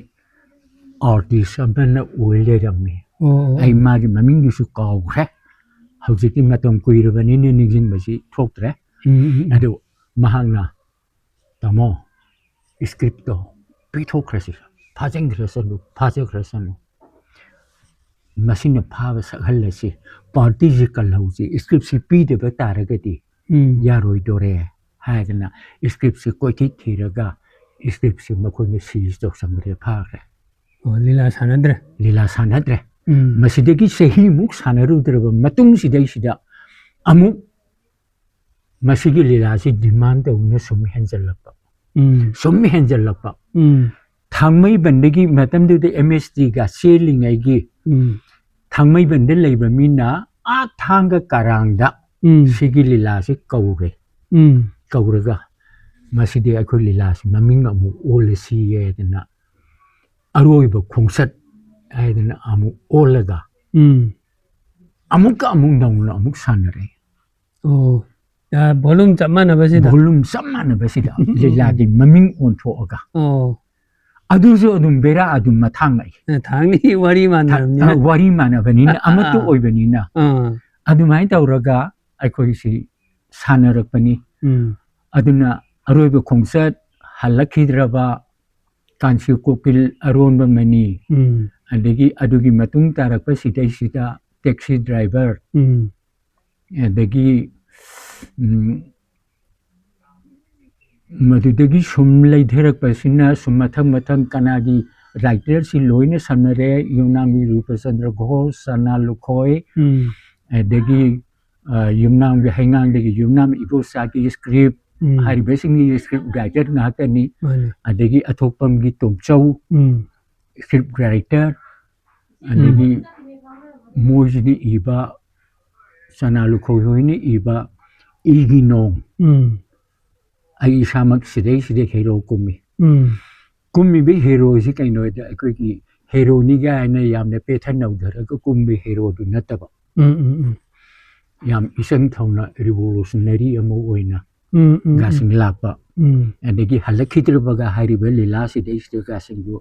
ꯑꯥꯔꯇꯤꯁ ꯑꯃꯅ ꯑꯣꯏ ꯂꯩꯔꯝꯃꯤ꯫ ꯑꯣ ꯑꯣ ꯑꯩ ꯃꯥꯒꯤ ꯃꯃꯤꯡꯗꯨꯁꯨ ꯀꯥꯎꯈ꯭ꯔꯦ꯫ ꯍꯧꯖꯤꯛꯇꯤ ꯃꯇꯝ ꯀꯨꯏꯔꯕꯅꯤꯅ ꯅꯤꯡꯁꯤꯡꯕꯁꯤ ꯊꯣꯛꯇ꯭ꯔꯦ꯫ ꯎꯝ ꯎꯝ ꯑꯗꯨ ꯃꯍꯥꯛꯅ, "ꯇꯥꯃꯣ, ꯁ꯭ꯀ꯭ꯔꯤꯞꯇꯣ ꯄꯤꯊꯣꯛꯈ꯭ꯔꯁꯤ, ꯐꯥꯖꯤꯟꯈ꯭ꯔꯁꯅꯨ, ꯐꯥꯖꯈ꯭ꯔꯁꯅꯨ꯫ ꯃꯁꯤꯅ ꯐꯥꯕ ꯁꯛꯍꯜꯂꯁꯤ, ꯄꯥꯔꯇꯤꯁꯤ ꯀꯜꯍꯧꯁꯤ, ꯁ꯭ꯀ꯭ꯔꯤꯞꯁꯤ ꯄꯤꯗꯕ ꯇꯥꯔꯒꯗꯤ ꯎꯝ ꯌꯥꯔꯣꯏꯗꯣꯔꯦ" ꯍꯥꯏꯗꯅ ꯁ꯭ꯀ꯭ꯔꯤꯞꯁꯤ ꯀꯣꯏꯊꯤ ꯊꯤꯔꯒ ꯁ꯭ꯀ꯭ꯔꯤꯞꯁꯤ ꯃꯈꯣꯏꯅ ꯁꯤꯖ ꯇꯧꯁꯟꯈ꯭ꯔꯦ, ꯐꯥꯈ꯭ꯔꯦ꯫ ꯑꯣ ꯂꯤꯂꯥ ꯁꯥꯟꯅꯗ꯭ꯔꯦ꯫ ꯂꯤꯂꯥ ꯁꯥꯟꯅꯗ꯭ꯔꯦ꯫ ꯎꯝ ꯃꯁꯤꯗꯒꯤ ꯆꯍꯤꯃꯨꯛ ꯁꯥꯟꯅꯔꯨꯗ꯭ꯔꯕ ꯃꯇꯨꯡꯁꯤꯗꯩꯁꯤꯗ ꯑꯃꯨꯛ ꯃꯁꯤꯒꯤ ꯂꯤꯂꯥꯁꯤ ꯗꯤꯃꯥꯟ ꯇꯧꯗꯨꯅ ꯁꯨꯝ ꯍꯦꯟꯖꯜꯂꯛꯄ, ꯎꯝ ꯁꯨꯝ ꯍꯦꯟꯖꯜꯂꯛꯄ꯫ ꯎꯝ ꯊꯥꯡꯃꯩꯕꯟꯗꯒꯤ, ꯃꯇꯝꯗꯨꯗ ꯑꯦꯝ ꯑꯦꯁ ꯇꯤꯒ ꯆꯦꯜꯂꯤꯉꯩꯒꯤ, ꯎꯝ ꯊꯥꯡꯃꯩꯕꯟꯗ ꯂꯩꯕ ꯃꯤꯅ ꯑꯥ ꯊꯥꯡꯒ ꯀꯔꯥꯡꯗ ꯎꯝ ꯁꯤꯒꯤ ꯂꯤꯂꯥꯁꯤ ꯀꯧꯔꯦ꯫ ꯎꯝ ꯀꯧꯔꯒ, ꯃꯁꯤꯗꯤ ꯑꯩꯈꯣꯏ ꯂꯤꯂꯥꯁꯤ ꯃꯃꯤꯡ ꯑꯃꯨꯛ ꯑꯣꯜꯂꯁꯤ ꯍꯥꯏꯗꯅ, ꯑꯔꯣꯏꯕ ꯈꯣꯡꯆꯠ ꯍꯥꯏꯗꯅ ꯑꯃꯨꯛ ꯑꯣꯜꯂꯒ, ꯎꯝ ꯑꯃꯨꯛꯀ ꯑꯃꯨꯛ ꯅꯧꯅ ꯑꯃꯨꯛ ꯁꯥꯟꯅꯔꯦ꯫ ꯑꯣ ꯚꯣꯂꯨꯝ ꯆꯞ ꯃꯥꯟꯅꯕꯁꯤꯗ ꯚꯣꯂꯨꯝ ꯆꯞ ꯃꯥꯟꯅꯕꯁꯤꯗ ꯂꯤꯂꯥꯒꯤ ꯃꯃꯤꯡ ꯑꯣꯟꯊꯣꯛꯑꯒ, ꯑꯣ ꯑꯗꯨꯁꯨ ꯑꯗꯨꯝ ꯕꯦꯔꯥ ꯑꯗꯨꯝ ꯃꯊꯥꯡ ꯂꯥꯛꯏ꯫ ꯊꯥꯡꯅꯤ ꯋꯥꯔꯤ ꯃꯥꯟꯅꯔꯕꯅꯤꯅ ꯋꯥꯔꯤ ꯃꯥꯟꯅꯕꯅꯤꯅ, ꯑꯃꯠꯇ ꯑꯥ꯫ ꯑꯣꯏꯕꯅꯤꯅ, ꯑꯥ ꯑꯗꯨꯃꯥꯏꯅ ꯇꯧꯔꯒ ꯑꯩꯈꯣꯏꯁꯤ ꯁꯥꯟꯅꯔꯛꯄꯅꯤ꯫ ꯎꯝ ꯑꯗꯨꯅ ꯑꯔꯣꯏꯕ ꯈꯣꯡꯆꯠ, ꯍꯜꯂꯛꯈꯤꯗ꯭ꯔꯕ, ꯀꯥꯟꯆꯤ ꯀꯣꯀꯤꯜ, ꯑꯔꯣꯟꯕ ꯃꯅꯤ, ꯎꯝ ꯑꯗꯒꯤ ꯑꯗꯨꯒꯤ ꯃꯇꯨꯡ ꯇꯥꯔꯛꯄ ꯁꯤꯗꯩꯁꯤꯗ ꯇꯦꯛꯁꯤ ꯗ꯭ꯔꯥꯏꯚꯔ, ꯎꯝ ꯑꯗꯒꯤ ꯎꯝ, ꯃꯗꯨꯗꯒꯤ ꯁꯨꯝ ꯂꯩꯊꯔꯛꯄꯁꯤꯅ ꯁꯨꯝ ꯃꯊꯪ ꯃꯊꯪ ꯀꯅꯥꯒꯤ ꯔꯥꯏꯇꯔꯁꯤ ꯂꯣꯏꯅ ꯁꯝꯅꯔꯦ꯫ ꯌꯨꯝꯅꯥꯝꯒꯤ ꯔꯨꯄꯆꯟꯗ꯭ꯔ ꯘꯣꯁ, ꯁꯅꯥ ꯂꯨꯈꯣꯏ, ꯎꯝ ꯑꯗꯒꯤ ꯑ, ꯌꯨꯝꯅꯥꯝꯒꯤ ꯍꯩꯉꯥꯡꯗꯒꯤ ꯌꯨꯝꯅꯥꯝ ꯏꯕꯣꯆꯥꯒꯤ ꯁꯀ꯭ꯔꯤꯞ ꯎꯝ ꯍꯥꯏꯔꯤꯕꯁꯤꯡꯒꯤ ꯁꯀ꯭ꯔꯤꯞ ꯔꯥꯏꯇꯔ ꯉꯥꯛꯇꯅꯤ꯫ ꯃꯥꯅꯦ ꯑꯗꯒꯤ ꯑꯊꯣꯛꯄꯝꯒꯤ ꯇꯣꯝꯆꯧ ꯎꯝ ꯁꯀ꯭ꯔꯤꯞ ꯔꯥꯏꯇꯔ, ꯑꯗꯒꯤ ꯃꯣꯏꯁꯤꯅ ꯏꯕ, ꯁꯅꯥ ꯂꯨꯈꯣꯏ ꯍꯣꯏꯅ ꯏꯕ ꯏꯒꯤ ꯅꯣꯡ, ꯎꯝ ꯑꯩ ꯏꯁꯥꯃꯛ ꯁꯤꯗꯩ ꯁꯤꯗꯩ ꯍꯦꯔꯣ ꯀꯨꯝꯃꯤ꯫ ꯎꯝ ꯀꯨꯝꯃꯤꯕ ꯍꯦꯔꯣꯁꯤ ꯀꯩꯅꯣꯗ ꯑꯩꯈꯣꯏꯒꯤ ꯍꯦꯔꯣꯅꯤ ꯀꯥꯏꯅ ꯌꯥꯝꯅ ꯄꯦꯊ ꯅꯧꯊꯔꯒ ꯀꯨꯝꯕ ꯍꯦꯔꯣꯗꯨ ꯅꯠꯇꯕ, ꯎꯝ ꯎꯝ ꯎꯝ ꯌꯥꯝ ꯏꯆꯝ ꯊꯧꯅ ꯔꯤꯚꯣꯂꯨꯁꯅꯔꯤ ꯑꯃ ꯑꯣꯏꯅ ꯎꯝ ꯎꯝ ꯒꯥꯁꯤꯡ ꯂꯥꯛꯄ, ꯎꯝ ꯑꯗꯒꯤ ꯍꯜꯂꯛꯈꯤꯗ꯭ꯔꯕꯒ ꯍꯥꯏꯔꯤꯕ ꯂꯤꯂꯥꯁꯤꯗꯩꯁꯤꯗ ꯒꯥꯁꯤꯡꯗꯨ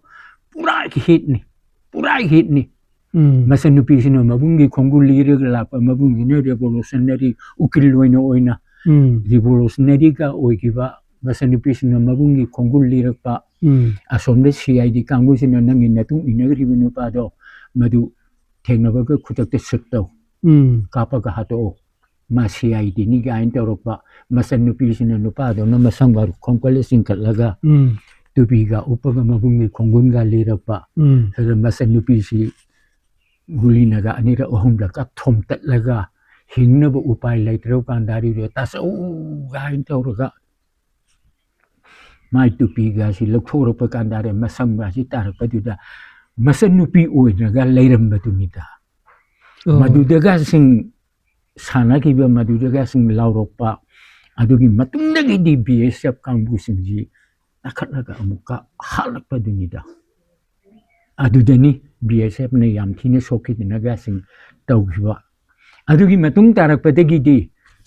ꯄꯨꯔꯥ ꯍꯤꯠꯅꯤ, ꯄꯨꯔꯥ ꯍꯤꯠꯅꯤ꯫ ꯎꯝ ꯃꯆꯟꯅꯨꯄꯤꯁꯤꯅ ꯃꯕꯨꯡꯒꯤ ꯈꯣꯡꯒꯨꯜ ꯂꯤꯔꯒ ꯂꯥꯛꯄ, ꯃꯕꯨꯡꯁꯤꯅ ꯔꯤꯚꯣꯂꯨꯁꯅꯔꯤ ꯎꯀꯤꯜ ꯑꯣꯏꯅ ꯑꯣꯏꯅ ꯎꯝ ꯔꯤꯚꯣꯂꯨꯁꯅꯔꯤꯒ ꯑꯣꯏꯈꯤꯕ ꯃꯆꯟꯅꯨꯄꯤꯁꯤꯅ ꯃꯕꯨꯡꯒꯤ ꯈꯣꯡꯒꯨꯜ ꯂꯤꯔꯛꯄ, ꯎꯝ ꯑꯁꯣꯝꯗ ꯁꯤ ꯑꯥꯏ ꯗꯤ ꯀꯥꯡꯕꯨꯁꯤꯅ ꯅꯪꯒꯤ ꯅꯇꯨꯡ ꯏꯟꯅꯈ꯭ꯔꯤꯕ ꯅꯨꯄꯥꯗꯣ ꯃꯗꯨ ꯊꯦꯡꯅꯕꯒ ꯈꯨꯗꯛꯇ ꯁꯨꯠ ꯇꯧ, ꯎꯝ ꯀꯥꯞꯄꯒ ꯍꯥꯠꯇꯣꯛꯑꯣ, ꯃꯥ ꯁꯤ ꯑꯥꯏ ꯗꯤꯅꯤ ꯀꯥꯏꯅ ꯇꯧꯔꯛꯄ꯫ ꯃꯆꯟꯅꯨꯄꯤꯁꯤꯅ ꯅꯨꯄꯥꯗꯧꯅ ꯃꯁꯝ ꯃꯔꯨ ꯈꯣꯡꯀꯠꯂ ꯆꯤꯡꯈꯠꯂꯒ ꯎꯝ ꯇꯨꯄꯤꯒ ꯎꯞꯄꯒ ꯃꯕꯨꯡꯒꯤ ꯈꯣꯡꯒꯨꯟꯒ ꯂꯤꯔꯛꯄ꯫ ꯎꯝ ꯑꯗꯨꯗ ꯃꯆꯟꯅꯨꯄꯤꯁꯤ ꯒꯨꯂꯤꯅꯒ ꯑꯅꯤꯔꯛ ꯑꯍꯨꯝꯂꯛꯀ ꯊꯣꯝꯇꯠꯂꯒ ꯍꯤꯡꯅꯕ ꯎꯄꯥꯏ ꯂꯩꯇ꯭ꯔꯕ ꯀꯥꯟꯗꯥꯔꯤꯗꯣ ꯇꯥꯆꯧ ꯀꯥꯏꯅ ꯇꯧꯔꯒ ꯃꯥꯏ ꯇꯨꯄꯤꯒꯁꯤ ꯂꯧꯊꯣꯔꯛꯄ ꯀꯥꯟꯗꯥꯔꯦ ꯃꯁꯝꯒꯁꯤ ꯇꯥꯔꯛꯄꯗꯨꯗ ꯃꯆꯟꯅꯨꯄꯤ ꯑꯣꯏꯗ꯭ꯔꯒ ꯂꯩꯔꯝꯕꯗꯨꯅꯤꯗ꯫ ꯑꯣ꯫ ꯃꯗꯨꯗꯒꯁꯤꯡ ꯁꯥꯟꯅꯈꯤꯕ, ꯃꯗꯨꯗꯒꯁꯤꯡ ꯂꯥꯎꯔꯛꯄ, ꯑꯗꯨꯒꯤ ꯃꯇꯨꯡꯗꯒꯤꯗꯤ ꯕꯤ ꯑꯦꯁ ꯑꯦꯐ ꯀꯥꯡꯕꯨꯁꯤꯡꯁꯤ ꯇꯥꯈꯠꯂꯒ ꯑꯃꯨꯛꯀ ꯍꯥꯠꯂꯛꯄꯗꯨꯅꯤꯗ꯫ ꯑꯗꯨꯗꯅꯤ ꯕꯤ ꯑꯦꯁ ꯑꯦꯐꯅ ꯌꯥꯝ ꯊꯤꯅ ꯁꯣꯛꯈꯤꯗꯅꯒꯁꯤꯡ ꯇꯧꯈꯤꯕ꯫ ꯑꯗꯨꯒꯤ ꯃꯇꯨꯡ ꯇꯥꯔꯛꯄꯗꯒꯤꯗꯤ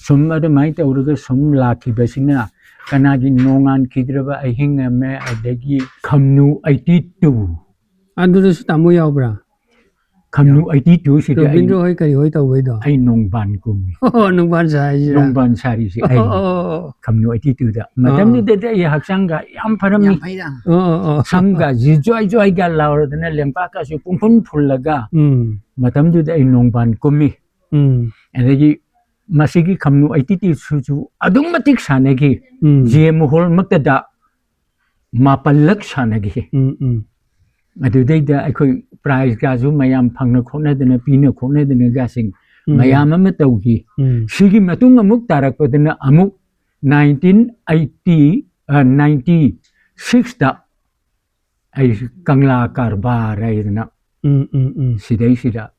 ꯁꯨꯝ ꯑꯗꯨꯃꯥꯏꯅ ꯇꯧꯔꯒ ꯁꯨꯝ ꯂꯥꯛꯈꯤꯕꯁꯤꯅ ꯀꯅꯥꯒꯤ ꯅꯣꯡꯉꯥꯟꯈꯤꯗ꯭ꯔꯕ ꯑꯍꯤꯡ ꯑꯃ, ꯑꯗꯒꯤ ꯈꯝꯅꯨ ꯑꯩꯠꯇꯤ ꯇꯨ꯫ ꯑꯗꯨꯗꯁꯨ ꯇꯥꯃꯣ ꯌꯥꯎꯕ꯭ꯔꯥ? ꯈꯝꯅꯨ ꯑꯩꯠꯇꯤ ꯇꯨ ꯁꯤꯗꯤ ꯑꯩ, ꯔꯣꯕꯤꯟꯗ꯭ꯔꯣ ꯍꯣꯏ ꯀꯔꯤ ꯍꯣꯏ ꯇꯧꯕꯩꯗꯣ? ꯑꯩ ꯅꯣꯡꯕꯥꯟ ꯀꯨꯝꯃꯤ꯫ ꯑꯣ, ꯅꯣꯡꯕꯥꯟ ꯁꯥꯔꯤꯁꯤꯔꯥ? ꯅꯣꯡꯕꯥꯟ ꯁꯥꯔꯤꯁꯤ ꯑꯩ ꯑꯣ, ꯑꯣ, ꯑꯣ, ꯈꯝꯅꯨ ꯑꯩꯠꯇꯤ ꯇꯨꯗ꯫ ꯃꯇꯝꯗꯨꯗꯗꯤ ꯑꯩ ꯍꯛꯆꯥꯡꯒ ꯌꯥꯝ ꯐꯔꯝꯃꯤ꯫ ꯌꯥꯝ ꯐꯩꯗ꯫ ꯑꯣ, ꯑꯣ, ꯑꯣ. ꯁꯝꯒꯁꯤ ꯖ꯭ꯋꯥꯏ ꯖ꯭ꯋꯥꯏꯒ ꯂꯥꯎꯔꯗꯅ ꯂꯦꯝꯄꯥꯛꯀꯁꯨ ꯄꯨꯡꯐꯨꯟ ꯐꯨꯜꯂꯒ ꯎꯝ. ꯃꯇꯝꯗꯨꯗ ꯑꯩ ꯅꯣꯡꯕꯥꯟ ꯀꯨꯝꯃꯤ꯫ ꯎꯝ. ꯑꯗꯒꯤ ꯃꯁꯤꯒꯤ ꯈꯝꯅꯨ ꯑꯩꯠꯇꯤ ꯇꯨꯁꯨ ꯑꯗꯨꯛ ꯃꯇꯤꯛ ꯁꯥꯟꯅꯈꯤ꯫ ꯎꯝ. ꯖꯤ ꯑꯦꯝ ꯍꯣꯜꯃꯛꯇꯗ ꯃꯥꯄꯜꯂꯛ ꯁꯥꯟꯅꯈꯤ꯫ ꯎꯝ. ꯎꯝ. ꯑꯗꯨꯗꯩꯗ ꯑꯩꯈꯣꯏ ꯄ꯭ꯔꯥꯏꯖꯀꯥꯁꯨ ꯃꯌꯥꯝ ꯐꯪꯅ ꯈꯣꯠꯅꯗꯅ, ꯄꯤꯅ ꯈꯣꯠꯅꯗꯅꯒꯁꯤꯡ ꯎꯝ. ꯃꯌꯥꯝ ꯑꯃ ꯇꯧꯈꯤ꯫ ꯎꯝ. ꯁꯤꯒꯤ ꯃꯇꯨꯡ ꯑꯃꯨꯛ ꯇꯥꯔꯛꯄꯗꯅ ꯑꯃꯨꯛ ꯅꯥꯏꯟꯇꯤꯟ ꯑꯩꯠꯇꯤ, ꯅꯥꯏꯟꯇꯤ ꯁꯤꯛꯁꯇ ꯑꯩ ꯀꯪꯂꯥ ꯀꯔꯕꯥꯔ ꯍꯥꯏꯗꯅ ꯎꯝ. ꯎꯝ. ꯎꯝ. ꯁꯤꯗꯩꯁꯤꯗ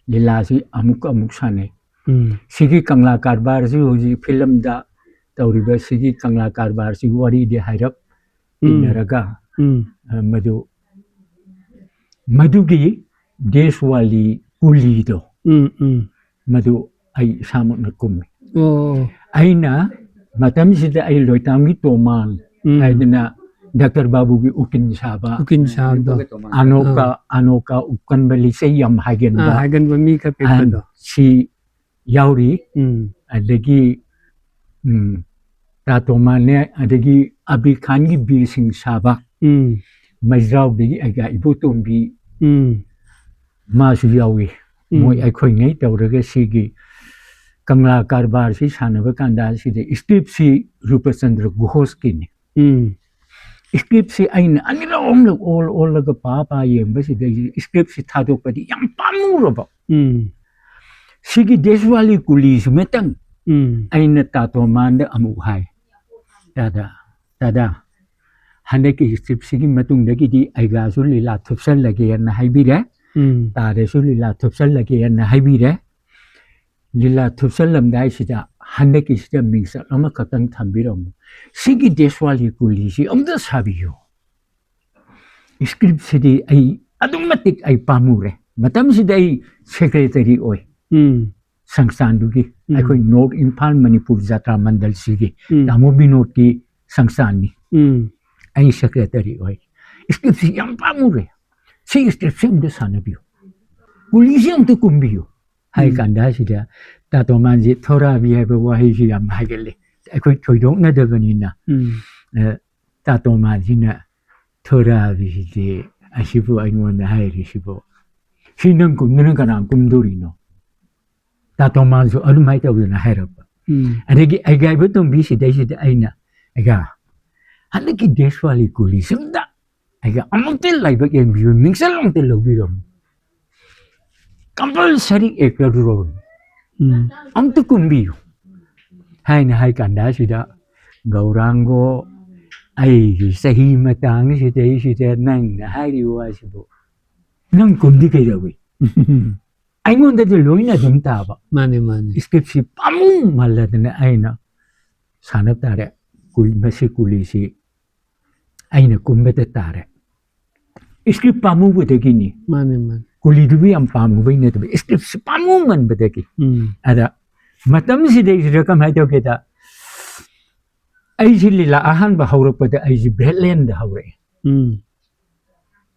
ꯂꯤꯂꯥꯁꯤ ꯑꯃꯨꯛ ꯑꯃꯨꯛ ꯁꯥꯟꯅꯩ꯫ ꯎꯝ. ꯁꯤꯒꯤ ꯀꯪꯂꯥ ꯀꯔꯕꯥꯔꯁꯤ ꯍꯧꯖꯤꯛ ꯐꯤꯂꯝꯗ ꯇꯧꯔꯤꯕ ꯁꯤꯒꯤ ꯀꯪꯂꯥ ꯀꯔꯕꯥꯔꯁꯤ ꯋꯥꯔꯤꯗꯤ ꯍꯥꯏꯔꯞ ꯎꯝ. ꯏꯟꯅꯔꯒ, ꯎꯝ. ꯑ, ꯃꯗꯨ, ꯃꯗꯨꯒꯤ ꯗꯦꯁꯋꯥꯂꯤ ꯀꯨꯂꯤꯗꯣ, ꯎꯝ. ꯎꯝ. ꯃꯗꯨ ꯑꯩ ꯏꯁꯥꯃꯛꯅ ꯀꯨꯝꯃꯤ꯫ ꯑꯣ. ꯑꯩꯅ ꯃꯇꯝꯁꯤꯗ ꯑꯩ ꯂꯣꯏꯇꯥꯝꯒꯤ ꯇꯣꯃꯥꯟ ꯎꯝ. ꯍꯥꯏꯗꯅ ꯗꯥꯛꯇꯔ ꯕꯥꯕꯨꯒꯤ ꯎꯀꯤꯜ ꯁꯥꯕ, ꯎꯀꯤꯜ ꯁꯥꯕꯗꯣ. ꯑꯅꯣꯀꯥ, ꯑꯅꯣꯀꯥ ꯎꯀꯟꯕ ꯂꯤꯆꯩ ꯌꯥꯝ ꯍꯥꯏꯒꯟꯕ, ꯑꯥ, ꯍꯥꯏꯒꯟꯕ ꯃꯤ ꯈꯔ ꯄꯤꯛꯄꯗꯣ. ꯁꯤ ꯌꯥꯎꯔꯤ꯫ ꯎꯝ. ꯑꯗꯒꯤ, ꯎꯝ, ꯇꯥ ꯇꯣꯃꯥꯟꯅꯦ, ꯑꯗꯒꯤ ꯑꯕꯤꯔ ꯈꯥꯟꯒꯤ ꯕꯤꯔꯁꯤꯡ ꯁꯥꯕ, ꯎꯝ. ꯃꯩꯖꯥꯎꯗꯒꯤ ꯑꯩꯒ ꯏꯕꯣꯇꯣꯝꯕꯤ ꯎꯝ. ꯃꯥꯁꯨ ꯌꯥꯎꯏ꯫ ꯎꯝ. ꯃꯣꯏ ꯑꯩꯈꯣꯏꯉꯩ ꯇꯧꯔꯒ ꯁꯤꯒꯤ ꯀꯪꯂꯥ ꯀꯔꯕꯥꯔꯁꯤ ꯁꯥꯟꯅꯕ ꯀꯥꯟꯗ ꯁꯤꯗ ꯏꯁꯀ꯭ꯔꯤꯞꯁꯤ ꯔꯨꯄꯆꯟꯗ꯭ꯔ ꯒꯣꯁꯀꯤꯅꯤ꯫ ꯎꯝ. ꯏꯁꯀ꯭ꯔꯤꯞꯁꯤ ꯑꯩꯅ ꯑꯅꯤꯔꯛ ꯑꯍꯨꯝꯂꯛ ꯑꯣꯜ ꯑꯣꯜꯂꯒ ꯄꯥ ꯄꯥ ꯌꯦꯡꯕꯁꯤꯗ ꯏꯁꯀ꯭ꯔꯤꯞꯁꯤ ꯊꯥꯗꯣꯛꯄꯗꯤ ꯌꯥꯝ ꯄꯥꯝꯃꯨꯔꯕ꯫ ꯎꯝ. ꯁꯤꯒꯤ ꯗꯦꯁꯋꯥꯂꯤ ꯀꯨꯂꯤꯁꯤꯃꯇꯪ ꯎꯝ. ꯑꯩꯅ ꯇꯥ ꯇꯣꯃꯥꯟꯗ ꯑꯃꯨꯛ ꯍꯥꯏ, "ꯇꯥꯗ, ꯇꯥꯗ, ꯍꯟꯗꯛꯀꯤ ꯏꯁꯀ꯭ꯔꯤꯞꯁꯤꯒꯤ ꯃꯇꯨꯡꯗꯒꯤꯗꯤ ꯑꯩꯒꯥꯁꯨ ꯂꯤꯂꯥ ꯊꯨꯞꯆꯜꯂꯒꯦꯅ ꯍꯥꯏꯕꯤꯔꯦ, ꯎꯝ. ꯇꯥꯗꯁꯨ ꯂꯤꯂꯥ ꯊꯨꯞꯆꯜꯂꯒꯦꯅ ꯍꯥꯏꯕꯤꯔꯦ꯫ ꯂꯤꯂꯥ ꯊꯨꯞꯆꯜꯂꯝꯗꯥꯏꯁꯤꯗ ꯍꯟꯗꯛꯀꯤꯁꯤꯗ ꯃꯤꯡꯆꯠ ꯑꯃꯈꯛꯇꯪ ꯊꯝꯕꯤꯔꯝꯃꯨ꯫ ꯁꯤꯒꯤ ꯗꯦꯁꯋꯥꯂꯤ ꯀꯨꯂꯤꯁꯤ ꯑꯝꯇ ꯁꯥꯕꯤꯌꯨ꯫ ꯁ꯭ꯀ꯭ꯔꯤꯞꯁꯤꯗꯤ ꯑꯩ ꯑꯗꯨꯛ ꯃꯇꯤꯛ ꯑꯩ ꯄꯥꯝꯃꯨꯔꯦ꯫ ꯃꯇꯝꯁꯤꯗ ꯑꯩ ꯁꯦꯀ꯭ꯔꯦꯇꯔꯤ ꯑꯣꯏ꯫ ꯎꯝ ꯁꯪꯁꯊꯥꯟꯗꯨꯒꯤ, ꯎꯝ꯫ ꯑꯩꯈꯣꯏ ꯅꯣꯔꯠ ꯏꯝꯐꯥꯜ ꯃꯅꯤꯄꯨꯔ ꯖꯥꯇ꯭ꯔꯥ ꯃꯟꯗꯜꯁꯤꯒꯤ ꯎꯝ꯫ ꯇꯥꯃꯣ ꯕꯤꯅꯣꯗꯀꯤ ꯁꯪꯁꯊꯥꯟꯅꯤ꯫ ꯎꯝ ꯑꯩ ꯁꯦꯀ꯭ꯔꯦꯇꯔꯤ ꯑꯣꯏ꯫ ꯁ꯭ꯀ꯭ꯔꯤꯞꯁꯤ ꯌꯥꯝ ꯄꯥꯝꯃꯨꯔꯦ꯫ ꯁꯤ ꯁ꯭ꯀ꯭ꯔꯤꯞꯁꯤ ꯑꯝꯇ ꯁꯥꯟꯅꯕꯤꯌꯨ, ꯀꯨꯂꯤꯁꯤ ꯑꯝꯇ ꯀꯨꯝꯕꯤꯌꯨ ꯍꯥꯏ ꯎꯝ꯫ ꯀꯥꯟꯗ ꯁꯤꯗ ꯇꯥꯇꯣꯃꯥꯟꯁꯤ ꯊꯣꯔꯥꯕꯤ ꯍꯥꯏꯕ ꯋꯥꯍꯩꯁꯤ ꯌꯥꯝ ꯍꯥꯏꯒꯜꯂꯤ꯫ ꯑꯩꯈꯣꯏ ꯊꯣꯏꯗꯣꯛꯅꯗꯕꯅꯤꯅ꯫ ꯎꯝ ꯑ, ꯇꯥꯇꯣꯃꯥꯟꯁꯤꯅ ꯊꯣꯔꯥꯕꯤꯁꯤꯗꯤ ꯑꯁꯤꯕꯨ ꯑꯩꯉꯣꯟꯗ ꯍꯥꯏꯔꯤꯁꯤꯕꯨ, ꯁꯤ ꯅꯪ ꯀꯨꯝꯗꯅ ꯀꯅꯥ ꯀꯨꯝꯗꯣꯔꯤꯅꯣ? ꯇꯥꯇꯣꯃꯥꯟꯁꯨ ꯑꯗꯨꯃꯥꯏꯅ ꯇꯧꯗꯅ ꯍꯥꯏꯔꯛꯄ꯫ ꯎꯝ ꯑꯗꯒꯤ ꯑꯩꯒꯥꯏꯕ ꯇꯣꯝꯕꯤ ꯁꯤꯗꯩꯁꯤꯗ ꯑꯩꯅ, "ꯑꯩꯒꯥ, ꯍꯟꯗꯛꯀꯤ ꯗꯦꯁꯋꯥꯂꯤ ꯀꯨꯂꯤꯁꯤꯝꯗ ꯑꯩꯒ ꯑꯃꯨꯛꯇ ꯂꯥꯏꯕꯛ ꯌꯦꯡꯕꯤꯌꯨ, ꯃꯤꯡꯆꯜ ꯑꯃꯨꯛꯇ ꯂꯧꯕꯤꯔꯝꯃꯨ, ꯀꯝꯄꯜꯁꯔꯤ ꯑꯦꯛꯇꯔ ꯔꯣꯜ ꯎꯝ ꯑꯃꯨꯛꯇ ꯀꯨꯝꯕꯤꯌꯨ" ꯍꯥꯏꯅ ꯍꯥꯏ ꯀꯥꯟꯗ ꯁꯤꯗ ꯒꯧꯔꯥꯡꯒꯣ, ꯑꯩꯒꯤ ꯆꯍꯤ ꯃꯇꯥꯡꯁꯤꯗꯩꯁꯤꯗ ꯅꯪꯅ ꯍꯥꯏꯔꯤꯕ ꯋꯥꯁꯤꯕꯨ ꯅꯪ ꯀꯨꯝꯗꯤ ꯀꯩꯗꯧꯏ? ꯑꯩꯉꯣꯟꯗꯗꯤ ꯂꯣꯏꯅ ꯑꯗꯨꯝ ꯇꯥꯕ꯫ ꯃꯥꯅꯦ ꯃꯥꯅꯦ ꯁ꯭ꯀ꯭ꯔꯤꯞꯁꯤ ꯄꯥꯝꯃꯨꯃꯜꯂꯗꯅ ꯑꯩꯅ ꯁꯥꯟꯅꯕ ꯇꯥꯔꯦ꯫ ꯀꯨ-, ꯃꯁꯤ ꯀꯨꯂꯤꯁꯤ ꯑꯩꯅ ꯀꯨꯝꯕꯗ ꯇꯥꯔꯦ꯫ ꯁ꯭ꯀ꯭ꯔꯤꯞ ꯄꯥꯝꯃꯨꯕꯗꯒꯤꯅꯤ꯫ ꯃꯥꯅꯦ ꯃꯥꯅꯦ ꯀꯨꯂꯤꯗꯨꯕꯨ ꯌꯥꯝ ꯄꯥꯝꯃꯨꯕꯩ ꯅꯠꯇꯕ, ꯁ꯭ꯀ꯭ꯔꯤꯞꯁꯤ ꯄꯥꯝꯃꯨꯃꯟꯕꯗꯒꯤ꯫ ꯎꯝ ꯑꯗ ꯃꯇꯝꯁꯤꯗꯩꯁꯤꯗ ꯀꯃꯥꯏꯅ ꯇꯧꯒꯦꯗ, ꯑꯩꯁꯤ ꯂꯤꯂꯥ ꯑꯍꯥꯟꯕ ꯍꯧꯔꯛꯄꯗ ꯑꯩꯁꯤ ꯕꯦꯠꯂꯦꯟꯗ ꯍꯧꯔꯛꯑꯦ꯫ ꯎꯝ